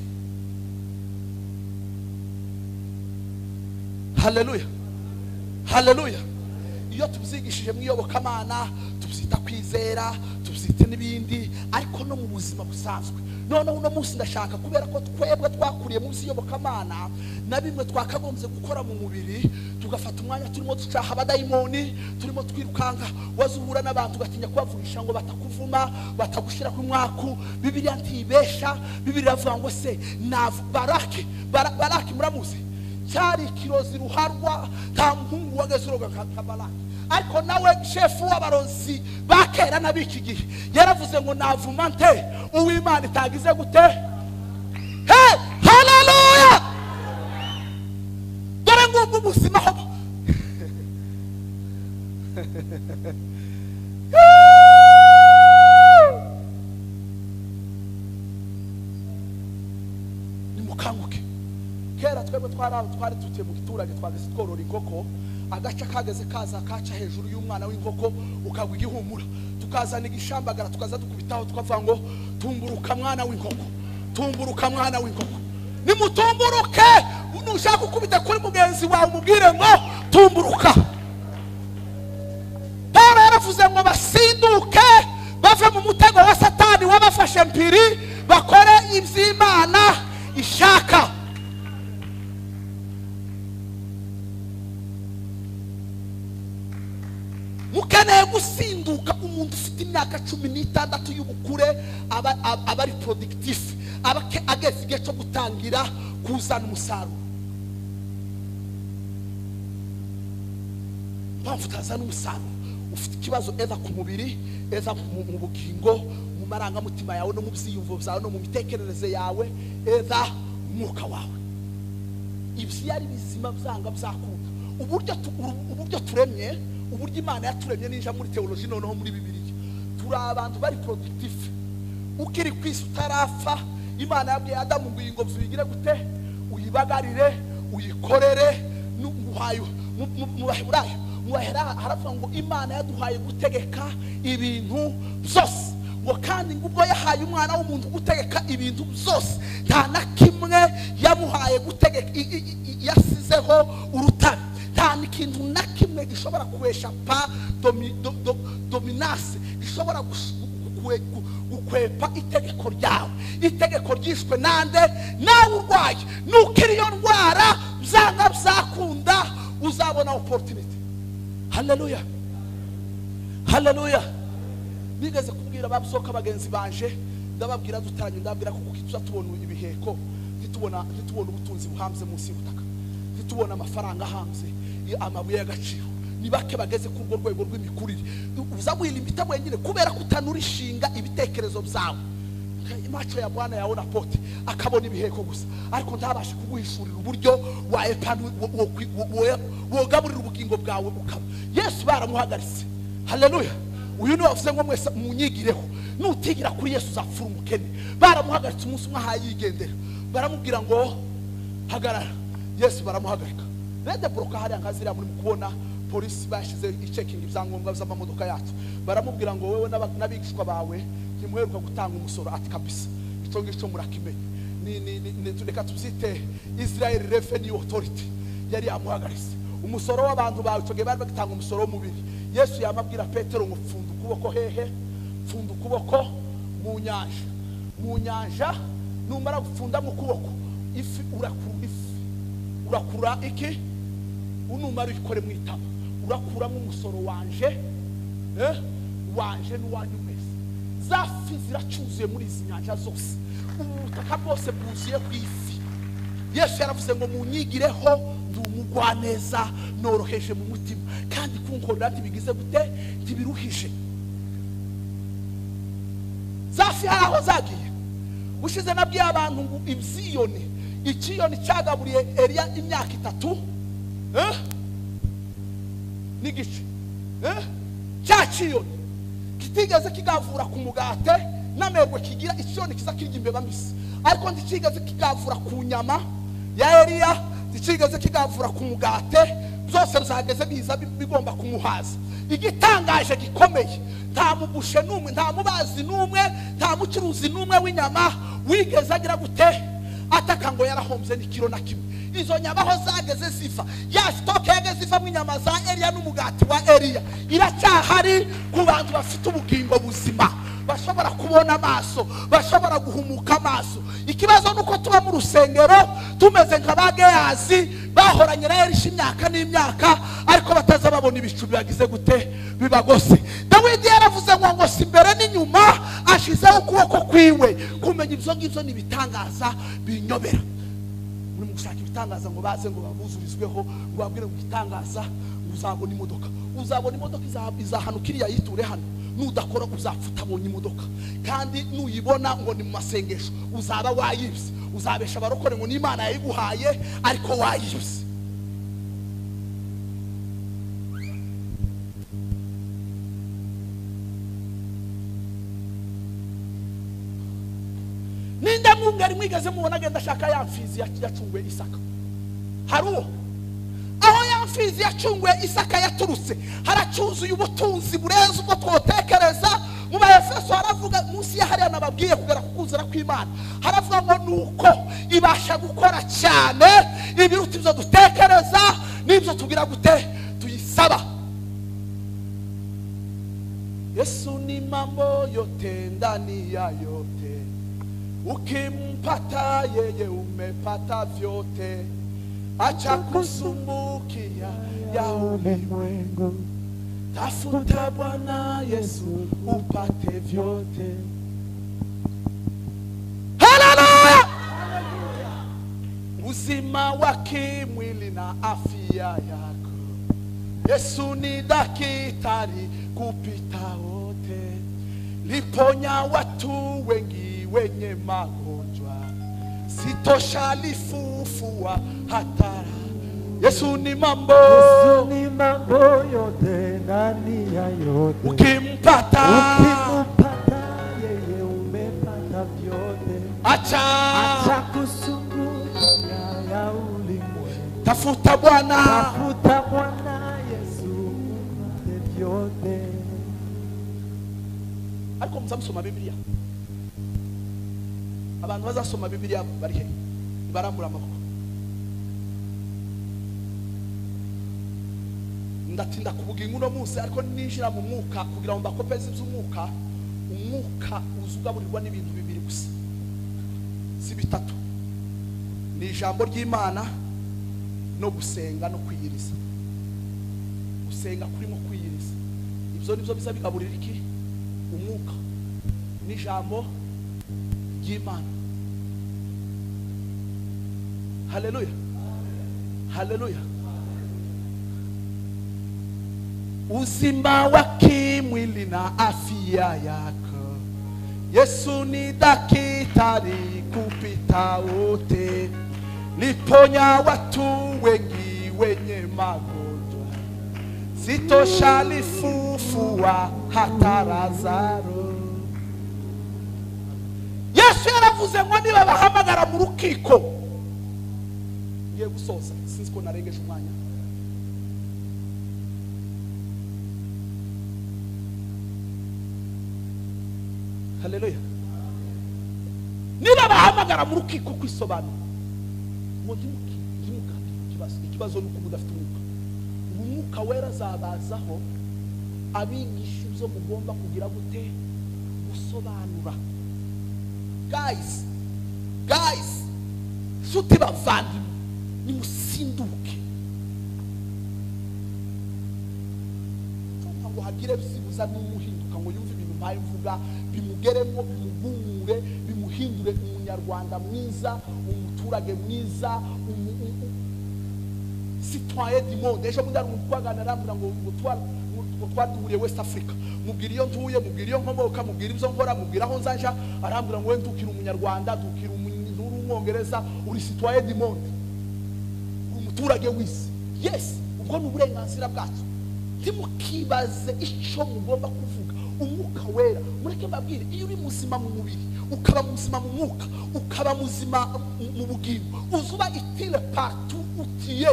Haleluya, haleluya. Iyo tubyigishije mu iyobokamana tubyita kwizera, tubyita n'ibindi, ariko no mu buzima busanzwe. Noneho uno munsi ndashaka, kubera ko twebwe twakuriye mu by'iyobokamana na bimwe twakagombye gukora mu mubiri, tugafata umwanya turimo ducaha abadayimoni, turimo twirukanka, wazuhura n'abantu ugatinya kubavugisha ngo batakuvuma, batagushira ku mwaku. Bibiliya ntibesha, Bibiliya iravuga ngo se na Baraki, Baraki muramuzi, cyari ikirozi ruharwa, nta muhungu wageze uroga nka Baraki. Ariko nawe shefu w'abarozi bakera n'abiki gihe yaravuze ngo navuma nte uw'Imana itagize gute? Hey, haleluya! Dore ngubwo ubuzima ho. Nimukanguke. Kera twebwe twari tutuye mu giturage, twageze tworora inkoko, agaca kageze kaza kaca hejuru y'umwana w'inkoko ukagwa igihumura, tukazana igishambagara tukaza dukubitaho, tukavuga ngo tumburuka mwana w'inkoko, tumburuka mwana w'inkoko. Nimutumburuke, nushaka gukubita kuri mugenzi wawe umubwire ngo tumburuka. Paulo yaravuze ngo basinduke bave mu mutego wa Satani wabafashe mpiri, bakore iby'Imana ishaka. Mukeneye gusinduka. Umuntu ufite imyaka 16 y'ubukure aba ari productif, aba ageze igihe cyo gutangira kuzana umusaruro. Mpamvu utazana umusaruro, ufite ikibazo eza ku mubiri, eza mu bugingo, mu marangamutima yawe no mu byiyumvo byawe no mu mitekerereze yawe, eza umwuka wawe. Ibyo ari bizima byanga byakunda. Uburyo turemye, uburyo Imana yaturemye ninja muri theology noneho muri Bibiliya, turi abantu bari productif. Ukiri kwisi utarafa, Imana yabwiye Adamu ngo ingobyi uyigire gute, uyibagarire, uyikorere, nguhaye mu Baheburayo, mu Bahera haravuga ngo Imana yaduhaye gutegeka ibintu byose, Ngo kandi ubwo yahaye umwana w'umuntu gutegeka ibintu byose, nta na kimwe yamuhaye gutegeka, yasizeho urutare. Nta n'ikintu na kimwe gishobora kuesha pa dominance, gishobora gukwepa itegeko ryawe. Itegeko ryishwe nande? Nawe urwaye, nukiri iyo ndwara byanga byakunda uzabona opportunity. Haleluya, haleluya. Nigeze kubwira abasohoka bagenzi banje, ndababwira dutanye, ndababwira ko kuko tuza tubona ibiheko, ntitubona ubutunzi buhambye munsi y'ubutaka, ntitubona amafaranga ahambye, amabuye y'agaciro. Ni bake bageze ku rwo rwego rw'imikurire. Uza wilimita wenyine kubera kutanurishinga ibitekerezo byawe. Macho ya Bwana yaona pote, akabona ibiheko gusa, ariko ntabashe kuguhishurira uburyo wogaburira ubugingo bwawe bukaba. Yesu baramuhagaritse. Haleluya. Uyu ni wavuze ngo mwese munyigireho, nutigira kuri Yesu uzapfura umukene. Baramuhagaritse umunsi umwe ahayigendera, baramubwira ngo hagarara. Yesu baramuhagarika. Rede broka hariya nka ziriya muri kubona polisi bashize ichecking ibyangombwa by'amamodoka yacu, baramubwira ngo wewe n'abigishwa bawe ntimuheruka gutanga umusoro. Ati kabisa icyo ngicyo murakimenye. Ni reka tubyite Israel Revenue Authority yari yamuhagaritse. Umusoro w'abantu bawe icyo gihe bari bagitanga umusoro w'umubiri. Yesu yamabwira Petero ngo pfunda ukuboko hehe? Pfunda ukuboko mu nyanja. Mu nyanja numara gupfunda mu kuboko ifi urakura, ifi urakura iki? Unumara uyikore mu itama, urakuramo umusoro wanje, wanje n'uwanyu mwese. Za fi ziracuzuye muri izi nyanja zose, ubutaka bwose bwuzuye ku ifi. Yesu yaravuze ngo munyigireho, ndi umugwaneza noroheje mu mutima, kandi kunkorera ntibigize gute? Ntibiruhije. Za fi hari aho zagiye. Ushize nabwiye abantu ngo ibyiyoni, ikiyoni cyagaburiye Eliya imyaka 3 n'igice, cya kiyoni kitigeze kigavura ku mugate n'amerwe kigira. Ikiyoni kiza kirya imbeba mbisi, ariko ntikigeze kigavura ku nyama ya Eliya, ntikigeze kigavura ku mugate. Byose bizageze biza bigomba kumuhaza. Igitangaje gikomeye, nta mubushe n'umwe, nta mubazi n'umwe, nta mucuruzi n'umwe w'inyama wigeze agira gute ataka ngo yarahombye n'ikiro na kimwe. Izo nyama aho zageze ziva, ya stoke yageze iva mu nyama za Eliya n'umugati wa Eliya iracyahari ku bantu bafite ubugingo buzima, bashobora kubona amaso, bashobora guhumuka amaso. Ikibazo nuko tuba mu rusengero tumeze nka ba Gehazi bahoranye na Elisha imyaka n'imyaka, ariko bataza babona ibicu bibagize gute? Bibagose. Dawidi yaravuze ngo si imbere n'inyuma, ashizeho ukuboko kwiwe. Kumenya ibyo ngibyo ni ibitangaza binyobera. Muri gushaka ibitangaza ngo baze ngo babuzurizweho, ngo babwire ngo igitangaza uzabona imodoka, uzabona imodoka izahanuka iriya yiture hano. Nudakora uzapfa utabonye imodoka, kandi nuyibona ngo ni mu masengesho uzaba wayibye. Uzabesha abarokore ngo n'Imana yayiguhaye, ariko wayibye. Ninde mwungeri mwigeze mubona agenda ashaka ya mfizi yacunguye Isaka? Hari uwo aho ya mfizi yacunguye Isaka yaturutse haracuzuye ubutunzi burenze ubwo twotekereza. Mu Baefeso haravuga munsi ya hariya nababwiye kugera ku kuzura kw'Imana, haravuga ngo nuko ibasha gukora cyane ibiruta ibyo dutekereza n'ibyo tugira gute tuyisaba. Yesu ni mambo yote ndani ya yote, ukimpata yeye umepata vyote, acha kusumbukia ya ulimwengu, tafuta Bwana Yesu upate vyote. Haleluya! Uzima wa kimwili na afya yako, Yesu ni daktari kupita wote, liponya watu wengi wenye magonjwa, sitosha lifufua hatara. Yesu ni mambo, Yesu ni mambo yote ndani ya yote, ukimpata, ukimpata yeye umepata vyote, acha, acha kusumbukia ya ulimwengu, tafuta Bwana, tafuta Bwana Yesu upate vyote. Ariko Ariko muzamusoma Bibiliya, abantu bazasoma Bibiliya bari he? Barambura amaboko. Ndatinda kubuga inkuno munsi, ariko ninjira mu mwuka kugira ngo mbakopeze iby'umwuka. Umwuka uzugaburirwa n'ibintu bibiri gusa, si bitatu. Ni ijambo ry'Imana no gusenga no kwiyiriza. Gusenga kurimo kwiyiriza, ibyo nibyo biza bigaburira iki? Umwuka n'ijambo ry'Imana. Haleluya, haleluya. Uzima wa kimwili na afya yako, Yesu ni daktari kupita wote, liponya watu wengi wenye magonjwa, sitosha lifufua hata Lazaro. Yesu yaravuze ngo niba bahamagara mu rukiko. Ngiye gusoza, sinzi ko narengeje umwanya. Haleluya. Niba bahamagara mu rukiko kwisobanura ngo ntimukabire ikibazo. Ikibazo ni uko mudafite umwuka. Umwuka wera azabazaho abigisha ibyo mugomba kugira gute? Gusobanura. Guys, guys, nshuti bavandimwe, nimusinduke ngo hagire byibuza n'umuhinduka ngo yumve ibintu mpaye mvuga, bimugeremo, bimugumure, bimuhindure umunyarwanda mwiza, umuturage mwiza, citoyen du monde. Ejo bundi hari umuntu twaganira arambwira ngo twaduhuriye West Africa, mubwira iyo ntuye, mubwira iyo nkomoka, mubwira ibyo nkora, mubwira aho nzaja, arambwira ngo we ndukira umunyarwanda, dukira umwongereza, uri citoyen du monde, uri umuturage w'isi. Yes, ubwo ni uburenganzira bwacu. Ntimukibaze icyo mugomba kuvuga. Umwuka wera, mureke mbabwire, iyo uri muzima mu mubiri, ukaba muzima mu mwuka, ukaba muzima mu bugingo, uzuba utile partout utiye,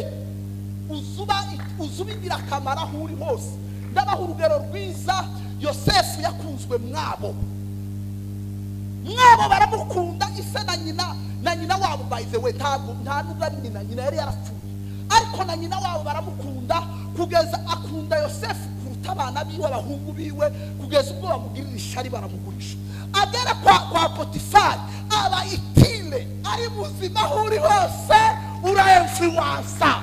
uzuba ingirakamaro aho uri hose. Ndabaha urugero rwiza. Yosefu yakunzwe mwabo, mwabo baramukunda, ise na nyina, na nyina wabo by the way, ntabwo nta nubwo ari nyina, nyina yari yarapfuye, ariko na nyina wabo baramukunda kugeza akunda Yosefu kuruta abana biwe, abahungu biwe, kugeza ubwo bamugirira ishari baramugurisha. Agera kwa Potifari aba itile, ari muzima aho uri hose ura influença.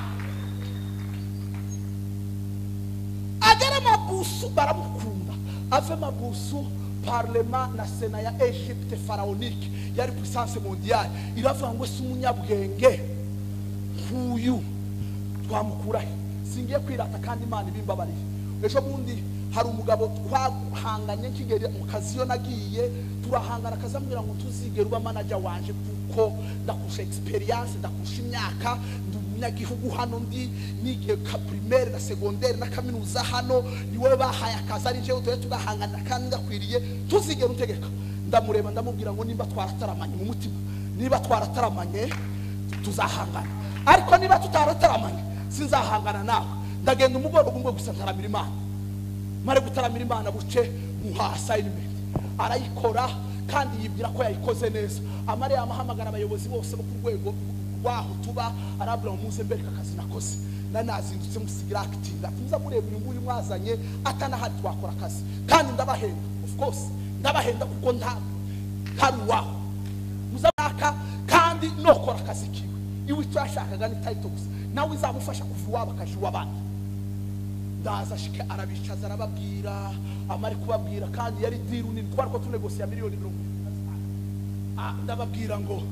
Agera mabusu baramukunda, ave mabusu parlement na sena ya Egypte pharaonique yari puissance mondiale iravuga ngo si umunyabwenge nk'uyu twamukura he? Singiye kwirata kandi Imana ibimbabariye. Ejo bundi hari umugabo twahanganye nkigeri mu kazi yo nagiye, turahangana akazambwira ngo tuzigera uba manager wanje kuko ndakurusha experience, ndakurusha imyaka, ndi umunyagihugu hano, ndi nigiye ka primaire na secondaire na kaminuza hano, ni wowe bahaye akazi ari jewe, tuye tugahangana kandi ndakwiriye, tuzigera untegeka. Ndamureba ndamubwira ngo nimba twarataramanye mu mutima, niba twarataramanye tuzahangana, ariko niba tutarataramanye sinzahangana nawe. Ndagenda umugoroba umwe gusa ntaramira Imana, mare gutaramira Imana buce muha assignment, arayikora kandi yibwira ko yayikoze neza. Amare yamahamagara abayobozi bose bo ku rwego rwaho tuba, arabura muze mbereka akazi nakoze, nanazindutse musigira acting, ati muza mureba uyu nguyu mwazanye atanahari twakora akazi, kandi ndabahenda, of course ndabahenda kuko ntari uwaho muzabaka, kandi nokora akazi kiwe. Iwe icyo yashakaga ni title gusa, nawe izamufasha kuva iwabo akaja iw'abandi. Ndaza ashike arabicaza arababwira, amare kubabwira, kandi yari deal nini, twari ko tunegosiya miliyoni 75. Ndababwira ngo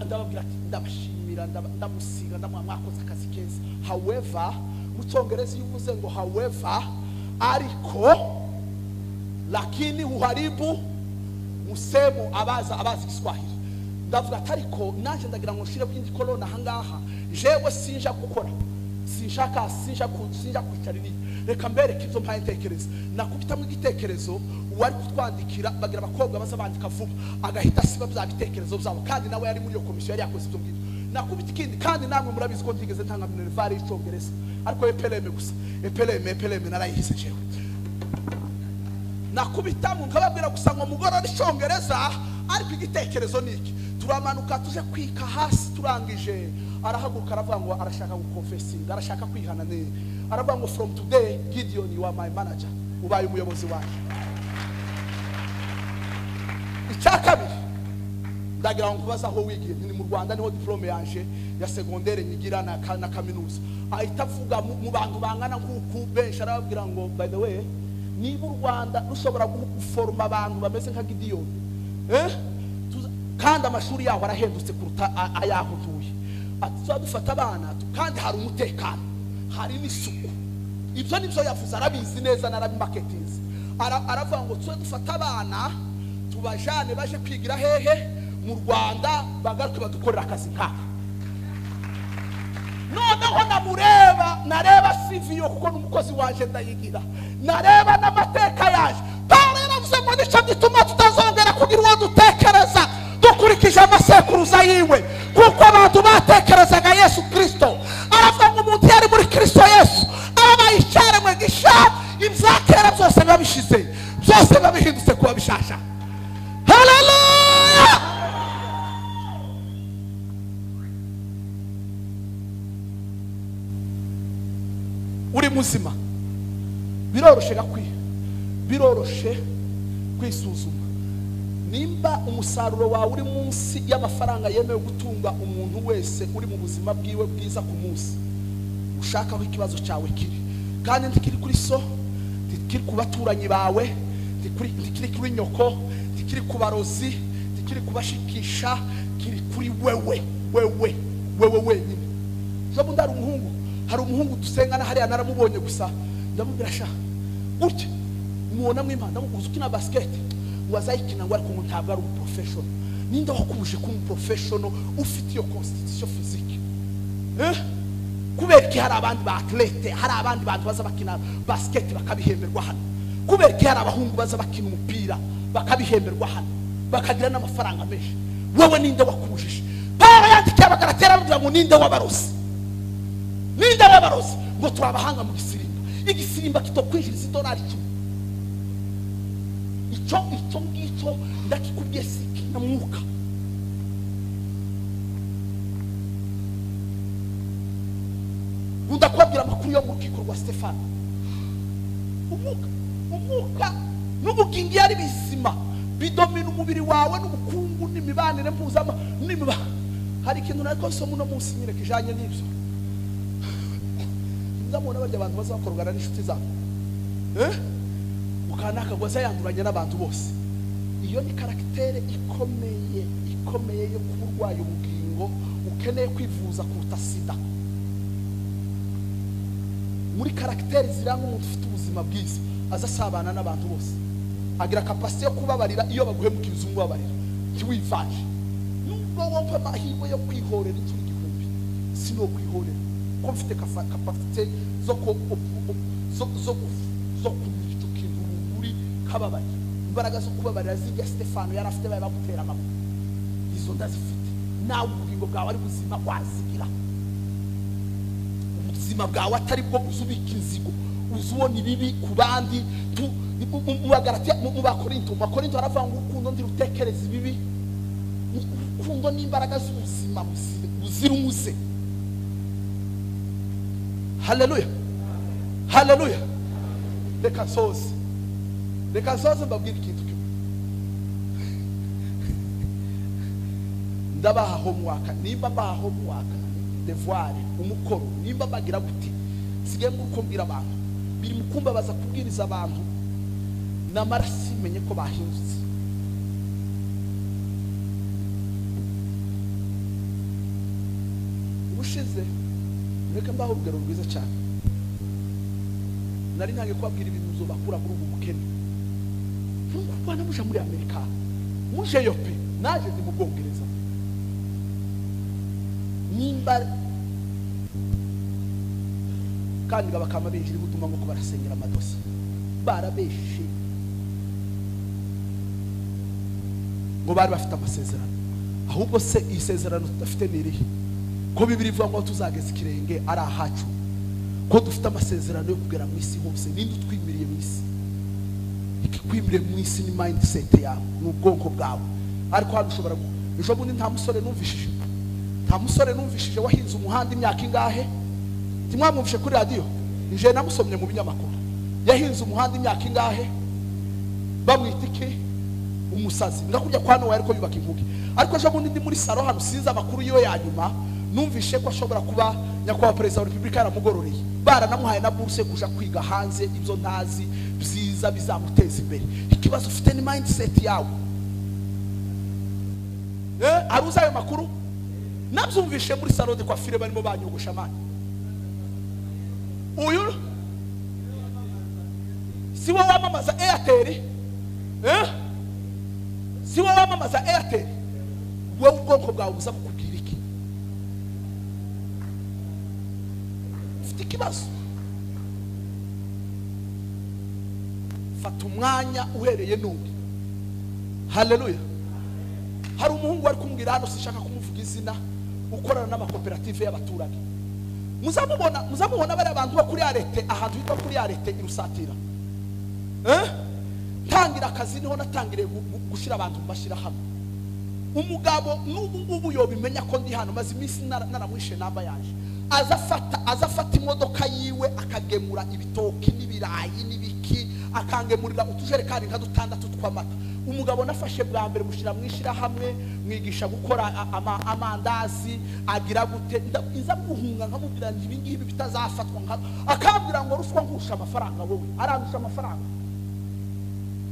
ndababwira ati ndabashimira, ndamusiga, ndamuha mwakoze akazi keza. However, mu cyongereza iyo uvuze ngo however, ariko, lakini uharibu musemo, abazi Kiswahili. Ndavuga ati ariko naje ndagira ngo nshire kwindi kolona ahangaha, jewe sinja gukora, sinshaka, sinja kwicara iriya, reka mbereke ibyo mpaye ntekereza. Nakubitamo igitekerezo, uwari kutwandikira bagira abakobwa baza bandika vuba, agahita asiba bya bitekerezo byabo, kandi nawe yari muri iyo komisiyo yari yakoze ibyo ngibyo. Nakubita ikindi, kandi namwe murabizi ko ntigeze ntanga minerval y'icyongereza, ariko EPLM gusa, EPLM narayihize jewe. Nakubitamo nkababwira gusa ngo mugorore icyongereza, ariko igitekerezo ni iki. Turamanuka tuje kwika hasi, turangije arahaguruka aravuga ngo arashaka gukonfesinga, arashaka kwihana neza. Aravuga ngo from today Gideon you are my manager, ubaye umuyobozi wanjye. Icya kabiri ndagira ngo nkubaze aho wigiye. Ni mu Rwanda niho diplome yanje ya secondaire nyigira na kaminuza. Ahita avuga mu bantu bangana nkuku benshi, arababwira ngo by the way, niba u Rwanda rushobora guforoma abantu bameze nka Gideon, kandi amashuri yaho arahendutse kuruta ayaho utuye, ati tuzadufata abana kandi hari umutekano, hari n'isuku. Ibyo nibyo yavuze, arabizi neza, narabimaketinze. Aravuga ngo tuzadufata abana tubajane baje kwigira hehe mu Rwanda, bagaruke badukorera akazi nkaka. Noneho namureba, nareba CV yo kuko n'umukozi waje ndayigira, nareba n'amateka yaje. Pawulo yaravuze ngo nicyo gituma tutazongera kugira uwo dutekereza dukurikije amasekuruza yiwe, kuko abantu batekerezaga Yesu Kristo. Aravuga ngo umuntu yari muri Kristo Yesu ababaye icyaremwe gisha, ibyakera byose biba bishize, byose biba bihindutse kuba bishasha. Haleluya! Uri muzima biroroshe gakwiye, biroroshe kwisuzuma. Nimba umusaruro wawe uri munsi y'amafaranga yemewe gutunga umuntu wese uri mu buzima bwiwe bwiza ku munsi, ushaka aho ikibazo cyawe kiri, kandi ntikiri kuri so, ntikiri ku baturanyi bawe, ntikiri kuri nyoko, ntikiri ku barozi, ntikiri kubashikisha, kiri kuri wewe, wewe, wewe wenyine. Ejo hari umuhungu, hari umuhungu dusengana hariya, naramubonye gusa ndamubwira sha gutya mubona mw'Imana, ndamubuza ukina basket ngo azayikina ngo ariko ntabwo ari umuprofessional. Ninde wakubuje kuba umuprofessional ufite iyo constitution physique? Kubera ko hari abandi ba athlete, hari abandi bantu baza bakina basket bakabihemberwa hano, kubera ko hari abahungu baza bakina umupira bakabihemberwa hano bakagira n'amafaranga menshi, wewe ninde wakubujije? Pawulo yandikiye Abagalatera avuga ngo ninde wabarozi, ninde wabarozi ngo turabahanga mu gisirimba, igisirimba kitokwinjiriza idolari 10. Icyo ngicyo ndakikubwiye si kinyamwuka. Ndakubwira amakuru yo mu rukiko rwa Stefano. Umwuka n'ubugingo ari bizima bidomina umubiri wawe n'ubukungu n'imibanire mpuzama n'imiba. Hari ikintu nariko nsoma uno munsi nyine kijanye n'ibyo. Ndamubona barya abantu bazakorogana n'inshuti zabo, ukanaka ngo azayanduranye n'abantu bose. Iyo ni karaktere ikomeye, ikomeye yo kuba urwaye ubugingo ukeneye kwivuza kuruta sida. Muri karaktere ziranga umuntu ufite ubuzima bwiza, azasabana n'abantu bose, agira capacité yo kubabarira iyo baguhemukiye uzumubabarira, ntiwivanje. Nubwo wumva amahirwe yo kwihorera inshuro 1000, sino kwihorera ko mfite capacité zo kumira icyo kintu muri kababarira. Imbaraga zo kubabarira zijya Stefano yari afite, baye bagutera amabuye, izo ndazifite. Nawe ubugingo bwawe ari buzima wazigira, ubuzima bwawe atari bwo uzubika inzigo, uzubona ibibi ku bandi. Mu Bakorinto, mu Bakorinto haravuga ngo urukundo ntirutekereza ibibi, urukundo ni imbaraga z'ubuzima buzira umuze. Haleluya, haleluya. Reka nsoze, reka nsoze mbabwire ikintu kimwe. Ndabaha homework, nimba mbaha homework, devoir, umukoro, nimba mbagira gute, sigaye muri mbwira abantu, biri mu kumbabaza kubwiriza abantu, namara simenye ko bahindutse. Ubushize reka mbaho urugero rwiza cyane. Nari ntangiye kubabwira ibintu uzobakura muri ubu bukene. Nkuko muje muri Amerika, mujeyo pe, naje ndi mu Bwongereza. Nimba kandi bakama binjira gutuma ngo barasengera amadosi, barabeshe ngo bari bafite amasezerano. Ahubwo se isezerano tudafite ni irihe? Ko Bibiri ivuga ngo tuzageza ikirenge ari ahacu, ko dufite amasezerano yo kugera mu isi hose, ninde utwimiriye mu isi? Ikikwimire mu isi ni mindset yawe, ni ubwonko bwawe. Ariko hano ushobora ejo bundi nta musore numvishije wahinze umuhanda imyaka ingahe? Ntimwamwumvishe kuri radio? Nje namusomye mu binyamakuru. Yahinze umuhanda imyaka ingahe? Bamwita iki? Umusazi. Ndakujya kwa Nowa ariko yubaka inkuge. Ariko ejo bundi ndi muri salo hano sinzi amakuru yiwe ya nyuma, numvishe ko ashobora kuba nyakubahwa perezida wa Republika yaramugororeye. Baranamuhaye na bourse kuja kwiga hanze, ibyo ntazi byiza bizamuteza imbere. Ikibazo ufite ni mindset yawe. Aruza ayo makuru? Nabyumvishe muri salon de coiffure barimo banyogosha mani. Uyu si wowe wamamaza Airtel? Si wowe wamamaza Airtel? Wowe ubwonko bwawe buza kukubwira iki? Ufite ikibazo. Fata umwanya uhereye none. Haleluya. Hari umuhungu wari kumbwira hano, sinshaka kumuvuga izina, ukorana n'amakoperative y'abaturage. Muzamubona bari abantu bo kuri arete, ahantu hitwa kuri arete irusatira. Tangira akazi niho natangiriye gushira abantu mbashira hamwe. Umugabo n'ubu ngubu yobimenya ko ndi hano, maze iminsi naramwishe namba yanje. Azafata imodoka yiwe akagemura ibitoki n'ibirayi n'ibiki, akangemurira utujerekani nka dutandatu tw'amata. Umugabo nafashe bwa mbere mushira mwishira hamwe, mwigisha gukora amandazi, agira gute, inza guhunga nkamubwira nti ibi ngibi bitazafatwa nka, akambwira ngo ruswa nkurusha amafaranga wowe, arandusha amafaranga.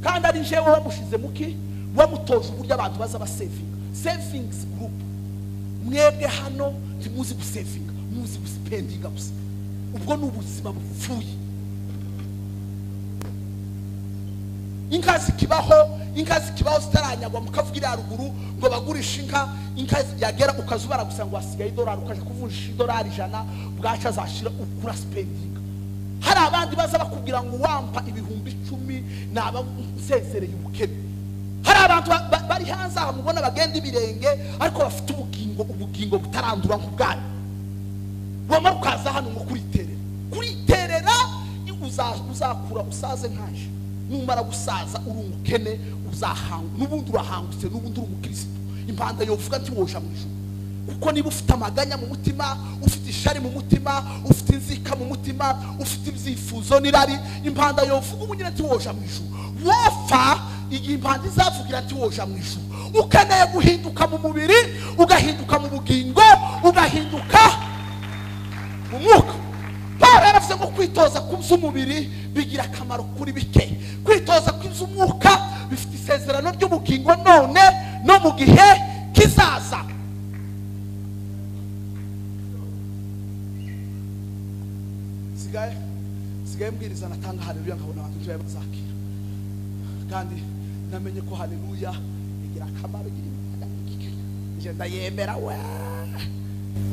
Kandi ari jewe wamushize muki, wamutoje uburyo abantu baza basavinga. Savings group. Mwebwe hano ntimuzi gusavinga, muzi guspendinga gusa. Ubwo ni ubuzima bupfuye. Inka zikibaho zitaranyagwa mukavugira haruguru ngo bagurisha inka, inka yagera ukazubara gusa ngo wasigaye idolari, ukaja kuvunjisha idolari 100 bwaca zashira ukura spendinga. Hari abandi baza bakubwira ngo wampa 10,000 naba nsezereye ubukene. Hari abantu bari hanze aha mubona bagenda ibirenge ariko bafite ubugingo butarandura nk'ubwanyu. Wamara ukaza hano ngo kuriterera. Kuriterera uzakura usaze nkaje. Numara gusaza uri umukene uzahanga, n'ubundi urahangutse, n'ubundi uri umukristo. Impanda yovuga nti woja mu ijuru. Kuko niba ufite amaganya mu mutima, ufite ishari mu mutima, ufite inzika mu mutima, ufite ibyifuzo n'irari, impanda yovuga ubunyine nti woja mu ijuru. Wofa igihe impanda izavugira nti woja mu ijuru. Ukeneye guhinduka mu mubiri, ugahinduka mu bugingo, ugahinduka mu mwuka. Paulo yaravuze ngo kwitoza kw'umubiri bigira akamaro kuri bike. Kwitoza kw'umwuka bifite isezerano ry'ubugingo none no mu gihe kizaza. Sigaye mbwiriza natanga haleluya nkabona abantu ntibaye bazakira. Kandi namenye ko haleluya igira akamaro, igira imbaraga. Nje ndayemera we.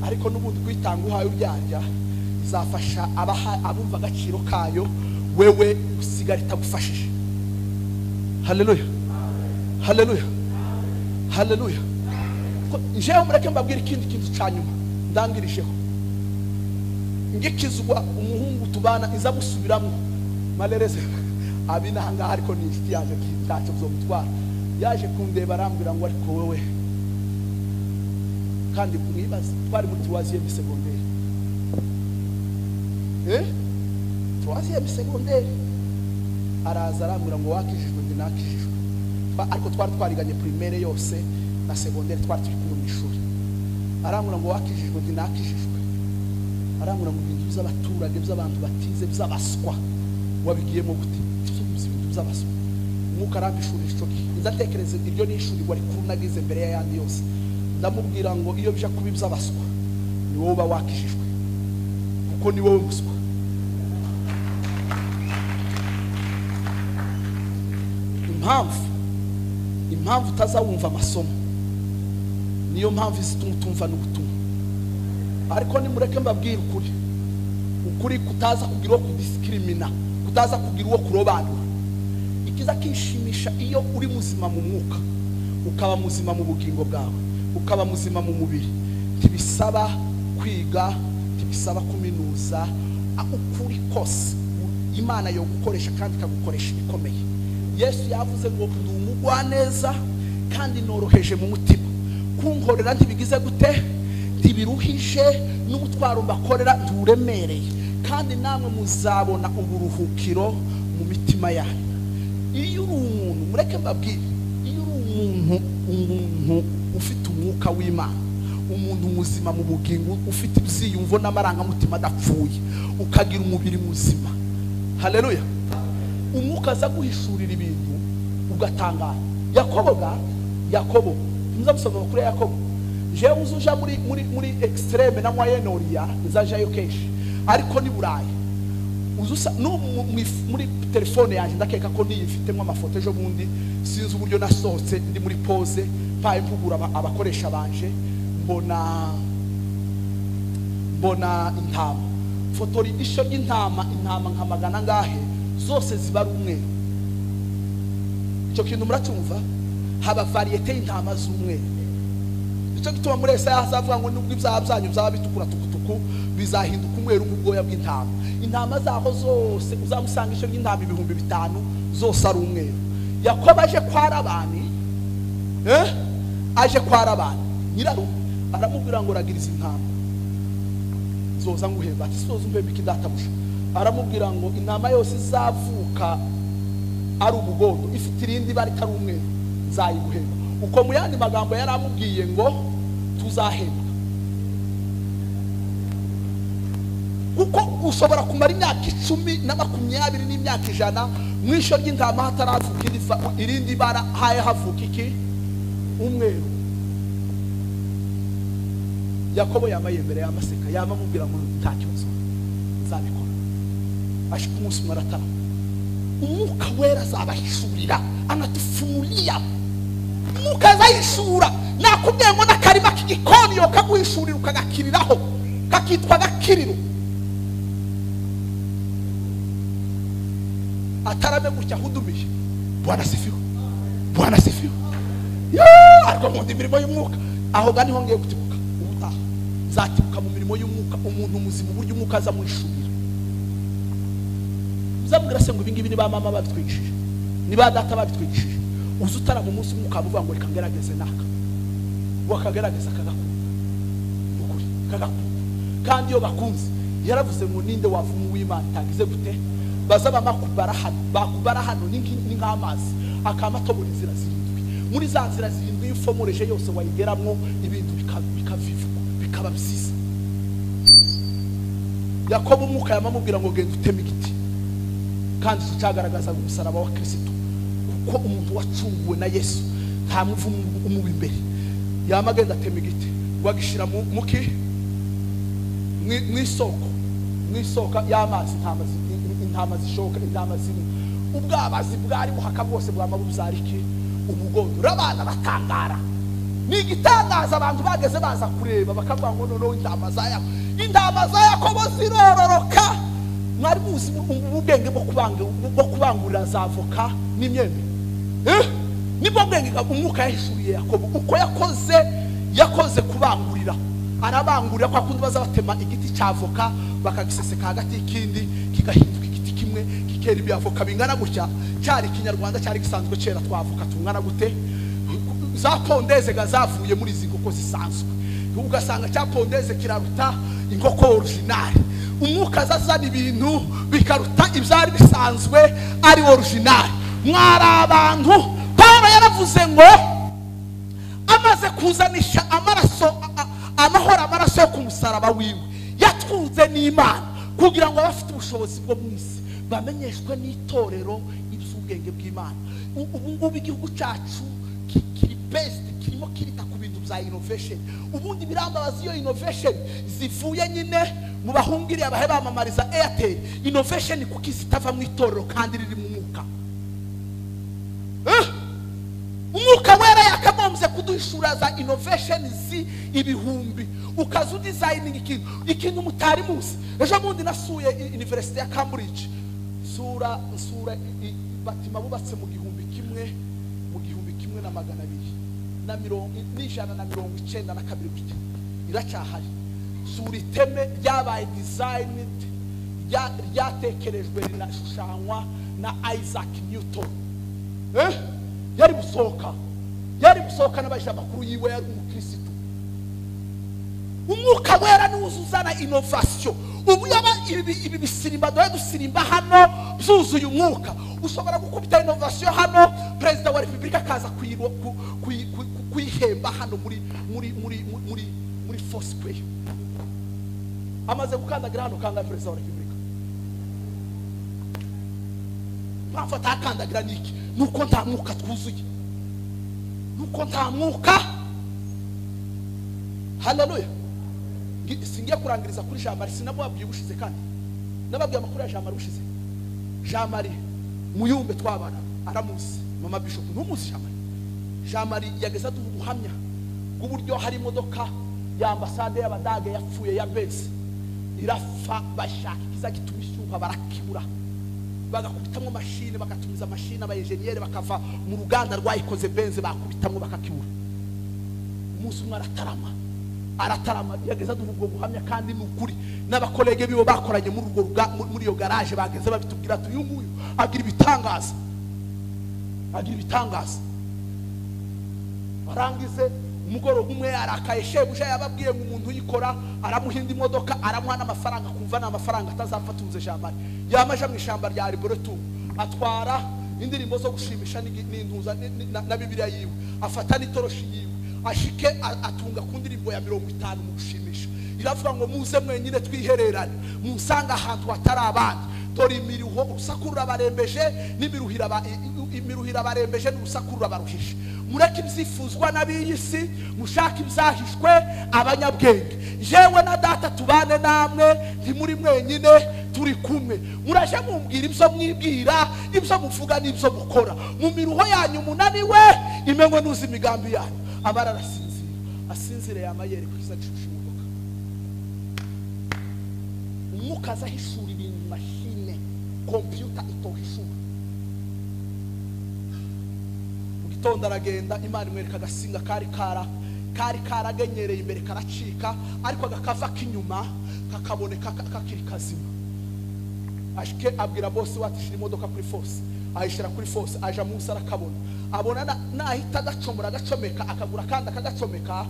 Ariko n'ubundi kwitanga uhaye uryarya izafasha abumva agaciro kayo, wewe usigara itagufashije. Haleluya. Haleluya. Haleluya. Njewe mureke mbabwire ikindi kintu ca nyuma ndangirisheho. Ngikizwa umuhungu tubana iza gusubiramo malereze abinahanga, ariko ni inshuti yaje ntacyo bizomutwara. Yaje kundeba arambwira ngo ariko wewe, kandi mwibaze twari muri troisième secondaire. Troisième secondaire. Araza arambwira ngo wakijijwe, ndi nakijijwe. Ariko twari twariganye primaire yose na secondaire, twari turi kumwe mu ishuri. Arambwira ngo wakijijwe, ndi nakijijwe. Arambwira ngo ibintu by'abaturage by'abantu batize by'abaswa wabigiyemo gute? Ibintu by'abaswa. Umwuka arambishurira ico gihe. Nzatekereza iryo ni ishuri wari kunagize mbere y'ayandi yose. Ndamubwira ngo iyo bija kuba iby'abaswa ni wowe uba wakijijwe, kuko ni wowe muswa. Impamvu utazawumva amasomo niyo mpamvu izituma utumva n'ubutumwa. Ariko nimureke mbabwire ukuri, ukuri kutaza kugira uwo kudisikrimina, kutaza kugira uwo kurobanura. Ikiza kishimisha iyo uri muzima mu mwuka, ukaba muzima mu bugingo bwawe, ukaba muzima mu mubiri. Ntibisaba kwiga, ntibisaba kuminuza, ukuri kose Imana yo gukoresha kandi ikagukoresha ibikomeye. Yesu yavuze ngo ndi umugwaneza kandi noroheje mu mutima, kunkorera ntibigize gute, ntibiruhije, n'umutwaro mbakorera nturemereye, kandi namwe muzabona uburuhukiro mu mitima yanyu. Iyo uri umuntu, mureke mbabwire, iyo uri umuntu ufite umwuka w'Imana, umuntu muzima mu bugingo, ufite ibyiyumvo n'amarangamutima adapfuye, ukagira umubiri muzima, haleluya, umwuka aza guhishurira ibintu ugatangara. Yakobo muzamusoma amakuru ya Yakobo. Jewe uzuja muri muri muri extreme na moyenne orient nzajayo kenshi, ariko ni Burayi uzusa no muri telefone yanjye ndakeka ko niyifitemo amafoto ejo bundi, sinzi uburyo nasohotse ndi muri pause paye mpugura abakoresha banje, mbona intama, fotori isho ry'intama, intama nka magana ngahe zose ziba ari umweru. Icyo kintu muracyumva, haba variete y'intama z'umweru. Icyo gituma muri Yesaya hazavuga ngo nubwo ibyaha byanyu byaba bitukura tukutuku bizahinduka umweru nk'ubwoya bw'intama. Intama zaho zose uzamusanga isho ry'intama 5000 zose ari umweru. Yakobo aje kwa Labani, aje kwa Labani nyirarume aramubwira ngo ragiriza intama zoza nguhemba. Ati soza umpemba iki databuja? Aramubwira ngo intama yose izavuka ari umugondo ifite irindi bari itari umweru nzayiguhemba. Uko mu yandi magambo yaramubwiye ngo tuzahembwa, kuko ushobora kumara imyaka 10 na 20 n'imyaka 100 mu isho ry'intama hataravuka irindi bara, haye havuka iki? Umweru. Yakobo yamaye imbere y'amaseka, yamamubwira ngo nta kibazo nzabikora. Ashika umunsi umwe aratara, umwuka wera azabahishurira, anatufunulia. Umwuka azahishura. Nakubwiye ngo n'akarima k'igikoni yo kaguhishurira ukagakiriraho, kakitwa gakiriro. Atarame gutya hudumiye. Bwana sifiwe, Bwana sifiwe. Ariko nkunda imirimo y'umwuka. Aho ga niho ngiye gutibuka ubutaha, nzatibuka mu mirimo y'umwuka. Umuntu muzima uburyo umwuka aza muhishurira. Uzamubwira se ngo ibi ngibi ni ba mama babitwigishije, ni ba data babitwigishije. Uza utara mu munsi umwuka avuga ngo reka ngerageze naka, wakagerageza kagakunda, ukuri kagakunda. Kandi iyo bakunze, yaravuze ngo ninde wavuma uw'Imana itagize gute? Baza bamakubara hano, bakubara hano ni nk'amazi akama atobora inzira zirindwi. Muri za nzira zirindwi iyo ufomoreje yose wayigeramwo ibintu bikavivugwa bikaba byiza. Yakobo umwuka yamamubwira ngo genda uteme igiti, kandi cyagaragaza umusaraba wa Kristo, kuko umuntu wacunguwe na Yesu nta muvumo umuba imbere. Yamagenda atema igiti wagishira muki mwisoko, mwisoko y'amazi, intama zishoka, intama zimwe, ubwabazi bwari buhaka bwose bwama buzara iki? Umugondo. Abana batangara, ni igitangaza. Abantu bageze baza kureba bakavuga ngo noneho intama za Yakobo, intama za Yakobo zirororoka. Mwari muzi ubwenge bwo kubangurira za avoka n'imyembe, nibwo bwenge umwuka yahishuriye Yakobo. Uko yakoze kubangurira, arabangurira kwa kundi baza batema igiti cya avoka bakagiseseka hagati y'ikindi kigahinduka igiti kimwe kikera ibyavoka bingana gutya. Cyari ikinyarwanda cyari gisanzwe cyera twavoka tungana gute, za pondeze gazavuye muri izi nkoko zisanzwe, ugasanga cya pondeze kiraruta inkoko original. Umwuka azazana ibintu bikaruta ibyari bisanzwe ari original. Mwari abantu, Paulo yaravuze ngo amaze kuzanisha amaraso, amahoro, amaraso yo ku musaraba wiwe yatwunze n'Imana, kugira ngo abafite ubushobozi bwo mu isi bamenyeshwe n'itorero iby'ubwenge bw'Imana. Ubu ngubu igihugu cyacu kiri best, kirimo kirita ku bintu bya innovation. Ubundi birambabaza iyo innovation zivuye nyine mu bahungiriye abahe bamamariza Airtel. Innovation kuki zitava mu itorero kandi riri mu mwuka? Umwuka wera yakagombye kuduhishura za innovation zi ibihumbi, ukaza udesigning ikintu mutari muzi. Ejo bundi nasuye University ya Cambridge, nsura batima bubatse mu 1292 gutya, iracyahari. Sura iteme ryabaye designed, ryatekerejwe rinashushanywa na Isaac Newton. Yari busohoka, yari busohoka n'abaje amakuru yiwe, yari umukristo. Umwuka wera niwuzuzana innovation. Ubu yaba ibi bisirimba doye dusirimba hano byuzuye umwuka, ushobora gukubita innovation hano, perezida wa republika akaza kuyihemba hano muri muri muri muri muri Foursquare. Amaze gukandagira hano kanga perezida wa republika. Mpamvu atakandagira niki? Nuko nta mwuka twuzuye, nuko nta mwuka. Haleluya. Singiye kurangiriza kuri Jean Marie, sinababwiye ubushize kandi nababwiye amakuru ya Jean Marie ubushize. Jean Marie muyumbe twabana aramuzi, mama bishop ntumuzi Jean Marie. Jean Marie yageza duha ubuhamya bw'uburyo hari imodoka ya ambasade y'abadage yapfuye ya Benz irafa, bashaka ikiza gituma ishyuha barakibura, bagakubitamwo mashine, bagatumiza mashine, aba engineer bakava mu ruganda rwayikoze Benz bakubitamwo bakakibura. Umunsi umwe aratarama, aratarama yageza duha ubwo buhamya kandi ni ukuri, n'abakolege bibo bakoranye muri urwo muri iyo garage bageze babitubwira ati uyu nguyu agira ibitangaza, agira ibitangaza. Barangize umugoroba umwe arakaye, shebuja yababwiye ngo umuntu uyikora aramuhinda imodoka, aramuha n'amafaranga, kumva n'amafaranga atazapfa atunze Jean Marie. Yamaje mu ishyamba rya Arboretum atwara indirimbo zo gushimisha n'intuza na Bibiliya yiwe, afata n'itoroshi yiwe, ashike atunga ku ndirimbo ya 50 mu gushimisha. Iravuga ngo muze mwenyine twihererane, munsanga ahantu hatari abandi, dore imiruho urusaku rurabarembeje n'imiruhira barembeje n'urusaku rurabaruhishe. Mureke ibyifuzwa n'ab'iyi si, mushake ibyahishwe abanyabwenge. Jewe na data tubane namwe, ntimuri mwenyine, turi kumwe. Muraje mumbwira ibyo mwibwira, ibyo muvuga n'ibyo mukora. Mu miruho yanyu munaniwe, imenywe n'uzi imigambi yanyu. Abara arasinzira, asinzire yamayere kwiza gishusha imodoka. Umwuka azahishura ibintu mashine computer itohishura. Mu gitondo aragenda, Imana imwereka agasinga kari karagenyereye imbere karacika, ariko agakava k'inyuma kakaboneka kakiri kazima. Ashike abwira boss we ati shira imodoka kuri force, ayishira kuri force, aja munsi arakabona, abona nahita agacomora agacomeka, akagura kandi akagacomeka,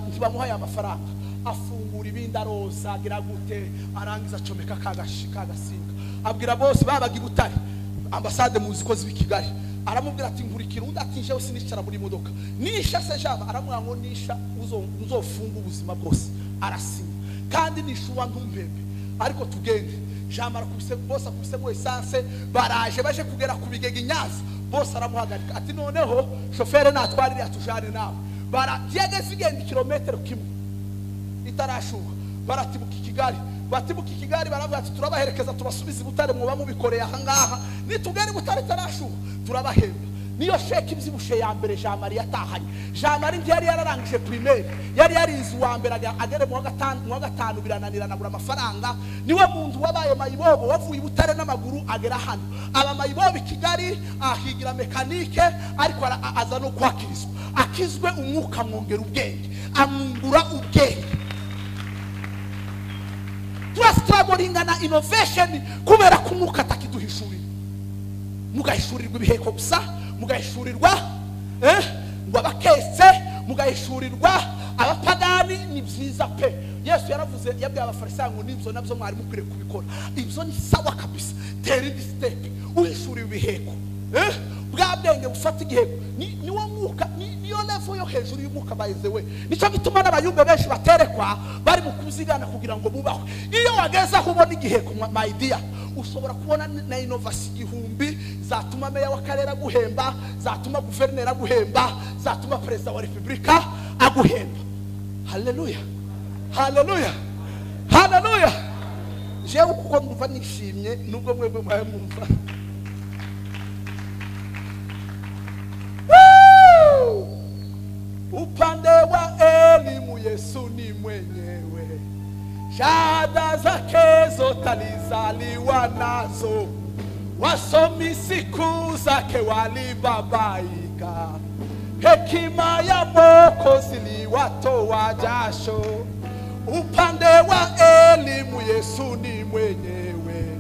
ntibamuhaye amafaranga. Afungura ibindi aroza agira gute, arangiza acomeka kagashika agasinga. Abwira boss babaga i Butare, ambasade muzi ko zibi Kigali, aramubwira ati nkurikira. Undi ati njewe sinicara muri modoka, nisha se jama, aramubwira ngo nisha uzofunga ubuzima bwose. Arasinya kandi nishuwa ntumpembe, ariko tugende. Jean Marie akubise boss, akubisemo essence, baraje baje kugera ku bigega Nyanza, boss aramuhagarika ati noneho shofere natwarire atujane nawe. Barageze igenda kilometero kimwe itarashuka, baratibuka i Kigali, batibuka i Kigali baravuga ati turabaherekeza tubasubize i Butare, muba mubikoreye aha ngaha, nitugera i Butare itarashuka turabahemba. Niyo sheke ibyibushe ya mbere Jean Marie yatahanye. Jean Marie yari yararangije primaire, yari yarize uwa mbere agere mu wa gatanu birananirana agura amafaranga. Niwe muntu wabaye mayibobo wavuye i Butare n'amaguru agera hano, aba mayibobo i Kigali ahigira mekanike, ariko aza no kwakirizwa, akizwe umwuka mwongera ubwenge, amwungura ubwenge. Turastrugglinga na innovation kubera ko umwuka atakiduhishurira. Mugahishurirwa ibiheko gusa, mugahishurirwa ngo abakese, mugahishurirwa abapagani. Ni byiza pe. Yesu yaravuze, yabwiye abafarisayo ngo nibyo nabyo mwari mukwiriye kubikora, ibyo ni sawa kabisa. Tera indi step, uhishuriwe ibiheko, bwa bwenge bufata igiheko. Niwo mwuka, niyo level yo hejuru y'umwuka by the way. Nicyo gituma n'abayumbe benshi baterekwa bari mu kuzigana kugira ngo bubahwe. Iyo wageze aho ubona igiheko my dear, ushobora kubona na innovation igihumbi zatuma meya w'akarere aguhemba, zatuma guverineri aguhemba, zatuma perezida wa republika aguhemba. Haleluya, haleluya, haleluya. Jewe kuko ndumva nishimye nubwo mwebwe mwaye mwumva. Upande wa elimu Yesu ni mwenyewe, shahada zake zote alizaliwa nazo, wasomi siku zake walibabaika, hekima ya Mwokozi iliwatoa jasho. Upande wa elimu Yesu ni mwenyewe,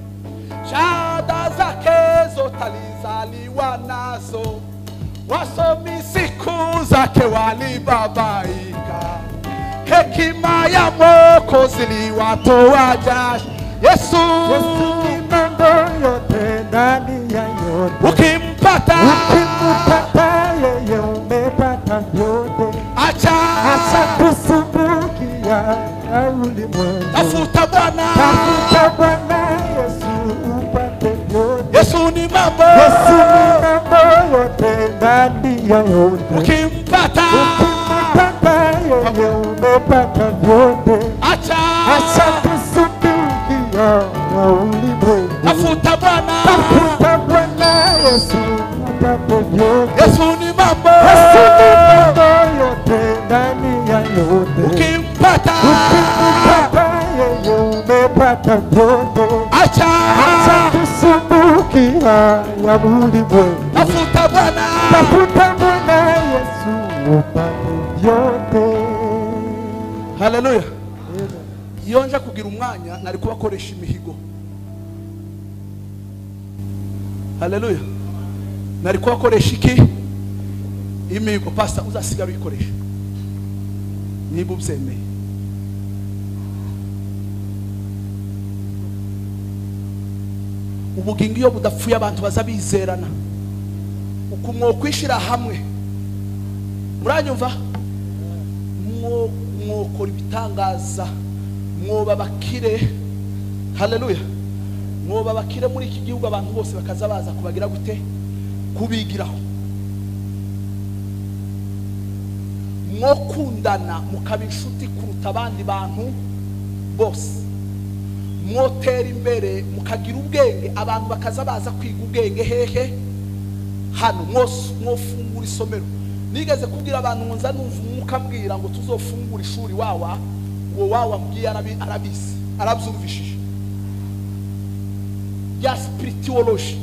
shahada zake zote alizaliwa nazo, Wasomi siku zake walibabaika, hekima ya Mwokozi iliwatoa jasho. Yesu, Yesu ni mambo yote ndani ya yote, ukimpata, ukimpata yeye umepata vyote. Acha, acha kusumbukia ulimwengu, tafuta Bwana, tafuta Bwana Yesu upate vyote. Yesu ni mambo, Yesu ni mambo yote ndani ya yote, ukimpata, ukimpata yeye umepata vyote. Acha, acha kusumbukia ulimwengu, tafuta Bwana, tafuta Bwana Yesu upate vyote. Yesu ni mambo, Yesu ni mambo yote ndani ya yote, ukimpata, ukimpata yeye umepata vyote. Acha, acha kusumbukia ya ulimwengu, tafuta Bwana, tafuta Bwana Yesu upate vyote. Haleluya. Iyo nja kugira umwanya nari kubakoresha imihigo. Haleluya. Nari kubakoresha iki? Imihigo. Pastor uzasiga bikoresha niba ubyemeye. Ubugingo iyo budapfuye abantu baza bizerana, uko kwishira hamwe. Muranyumva? Mwokora ibitangaza, mwoba bakire. Haleluya. Mwoba bakire muri iki gihugu, abantu bose bakaza baza kubagira gute? Kubigiraho. Mwokundana mukaba inshuti kuruta abandi bantu bose. Mwotera imbere mukagira ubwenge, abantu bakaza baza kwiga ubwenge hehe? Hano. Mwofungura isomero. Nigeze kubwira abantu ngo nza numva umwuka ambwira ngo tuzofungura ishuri wawa, uwo wawa mbwiye arabizi, arabyumvishije. Ya spirituology.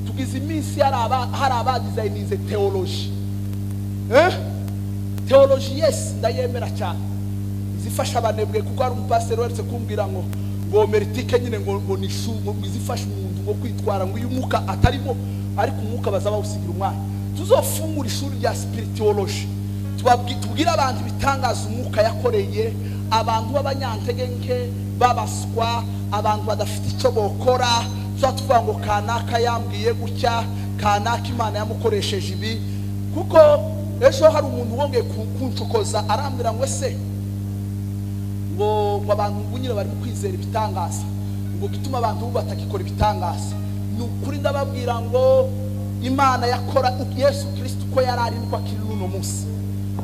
Tugize iminsi hari abadesigninze theology. Theology, yes, ndayemera cyane. Izifasha abanebwe, kuko hari umupasiteri weretse kumbwira ngo ngo meritike nyine ngo ni ishu, ngo izifasha umuntu ngo kwitwara ngo uyu mwuka atarimo, ariko umwuka bazaba bawusigira umwanya. Tuzofungura ishuri rya spirituology, tubwire abantu ibitangaza umwuka yakoreye abantu b'abanyantege nke, babaswa, abantu badafite icyo bokora. Tuvuga ngo kanaka yambwiye gutya, kanaka Imana yamukoresheje ibi. Kuko ejo hari umuntu wongeye kuncokoza arambwira ngo ese ngo abantu nyine barimo kwizera ibitangaza, ngo gituma abantu batakikora ibitangaza. Ni ukuri ndababwira ngo Imana yakora Yesu Kristo uko yari ari niko akiri n'uno munsi,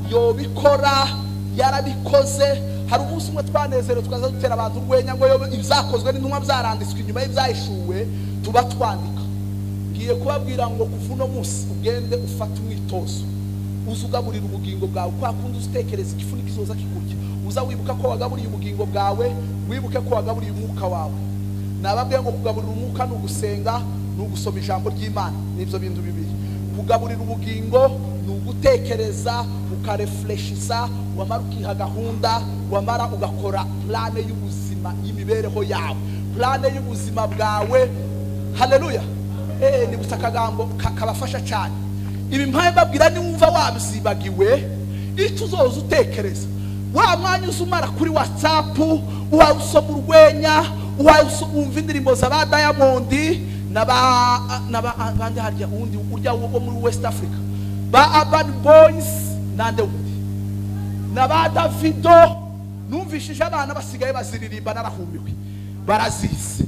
yobikora, yarabikoze. Hari umunsi umwe twanezerewe tukaza dutera abantu urwenya ngo ibyakozwe n'intumwa byaranditswe inyuma y'ibyahishuwe, tuba twandika. Ngiye kubabwira ngo kuva uno munsi ugende ufate umwitozo, uze ugaburira ubugingo bwawe. Kwa kundi uzitekereza igifuniko kizoza kikurya, uza wibuka ko wagaburiye ubugingo bwawe, wibuke ko wagaburiye umwuka wawe. Nababwiye ngo kugaburira umwuka ni ugusenga, ni ugusoma ijambo ry'Imana, nibyo bintu bibiri. Kugaburira ubugingo ni ugutekereza, ukarefleshisa, wamara ukiha gahunda, wamara ugakora plane y'ubuzima y'imibereho yawe, plane y'ubuzima bwawe. Haleluya. Ni gusa akagambo kabafasha cyane. Ibi mpaye mbabwira ni wumva wabyibagiwe, icyo uzoza utekereza wa mwanya uzumara kuri WhatsApp, uwasoma urwenya, wumva indirimbo za ba Diamond naba bandi, harya undi urya wo muri West Africa, ba Urban Boys nande undi na ba Davido. Numvishije abana basigaye baziririmba narahumiwe, barazizi.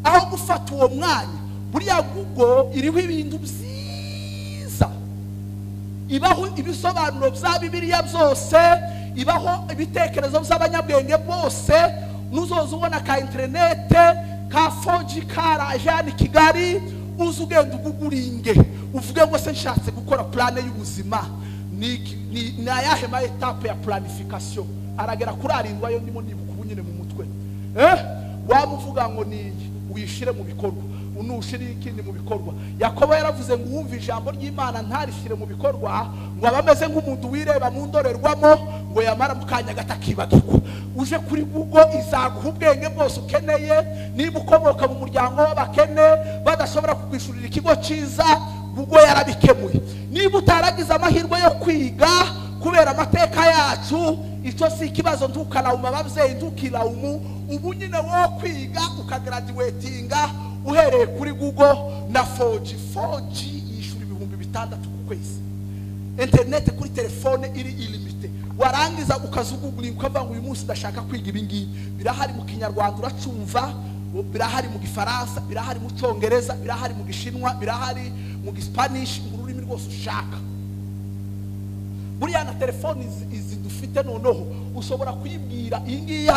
Aho gufata uwo mwanya, buriya Google iriho ibintu byiza, ibaho ibisobanuro bya Bibiliya byose, ibaho ibitekerezo by'abanyabwenge bose. Nuzoza ubona ka internet ka 4G karaje hano i Kigali, uze ugenda uguguringe uvuge ngo se nshatse gukora plane y'ubuzima, ni ayahe ma etape ya planification? Aragera kuri arindwi ayo ndimo nibuka ubu nyine mu mutwe. Wamuvuga ngo ni uyishire mu bikorwa, unushire ikindi mu bikorwa. Yakobo yaravuze ngo uwumva ijambo ry'Imana ntarishire mu bikorwa, ngo abameze nk'umuntu wireba mu ndorerwamo, ngo yamara mu kanya gato akibagirwa. Uje kuri Google izaguha ubwenge bwose ukeneye. Niba ukomoka mu muryango w'abakene badashobora kukwishurira ikigo cyiza, Google yarabikemuye. Niba utaragize amahirwe yo kwiga kubera amateka yacu, icyo si ikibazo, ntukarawuma ababyeyi, ntukirawumu. Ubu nyine wo kwiga ukagraduatinga uhereye kuri Google na 4G. 4G yishyura 6000 ku kwezi. Internet kuri telefone iri illimité. Warangiza ukazuguguringa ukavuga ngo uyu munsi ndashaka kwiga ibi ngibi. Birahari mu Kinyarwanda uracumva, birahari mu Gifaransa, birahari mu Cyongereza, birahari mu Gishinwa, birahari mu Gispanish, mu rurimi rwose ushaka. Buriya na telefone izi dufite noneho ushobora kuyibwira iyi ngiyi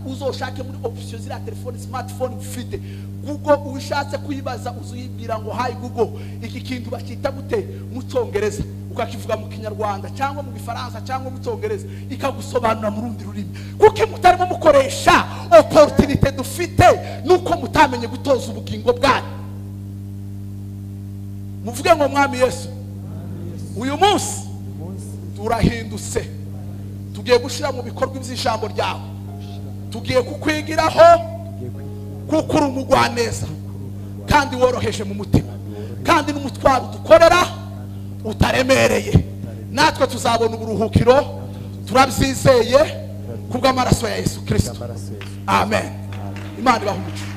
uzoshake muri option ziriya telefone smartphone ufite. Google ushatse kuyibaza uzuyibwira ngo hi Google, iki kintu bacyita gute mu Cyongereza, ukakivuga mu Kinyarwanda cyangwa mu Gifaransa cyangwa mu Cyongereza, ikagusobanura mu rundi rurimi. Kuko mutarimo mukoresha opportunity dufite, nuko mutamenye gutoza ubugingo bwanyu. Muvuge ngo Mwami Yesu, uyu munsi turahindutse, tugiye gushyira mu bikorwa iby'ijambo ryawe, tugiye kukwigiraho kuko uri umugwaneza kandi woroheje mu mutima, kandi n'umutwaro dukorera utaremereye. Natwe tuzabona uburuhukiro, turabyizeye kubw'amaraso ya Yesu Kristo. Amen. Imana ibahe umugisha.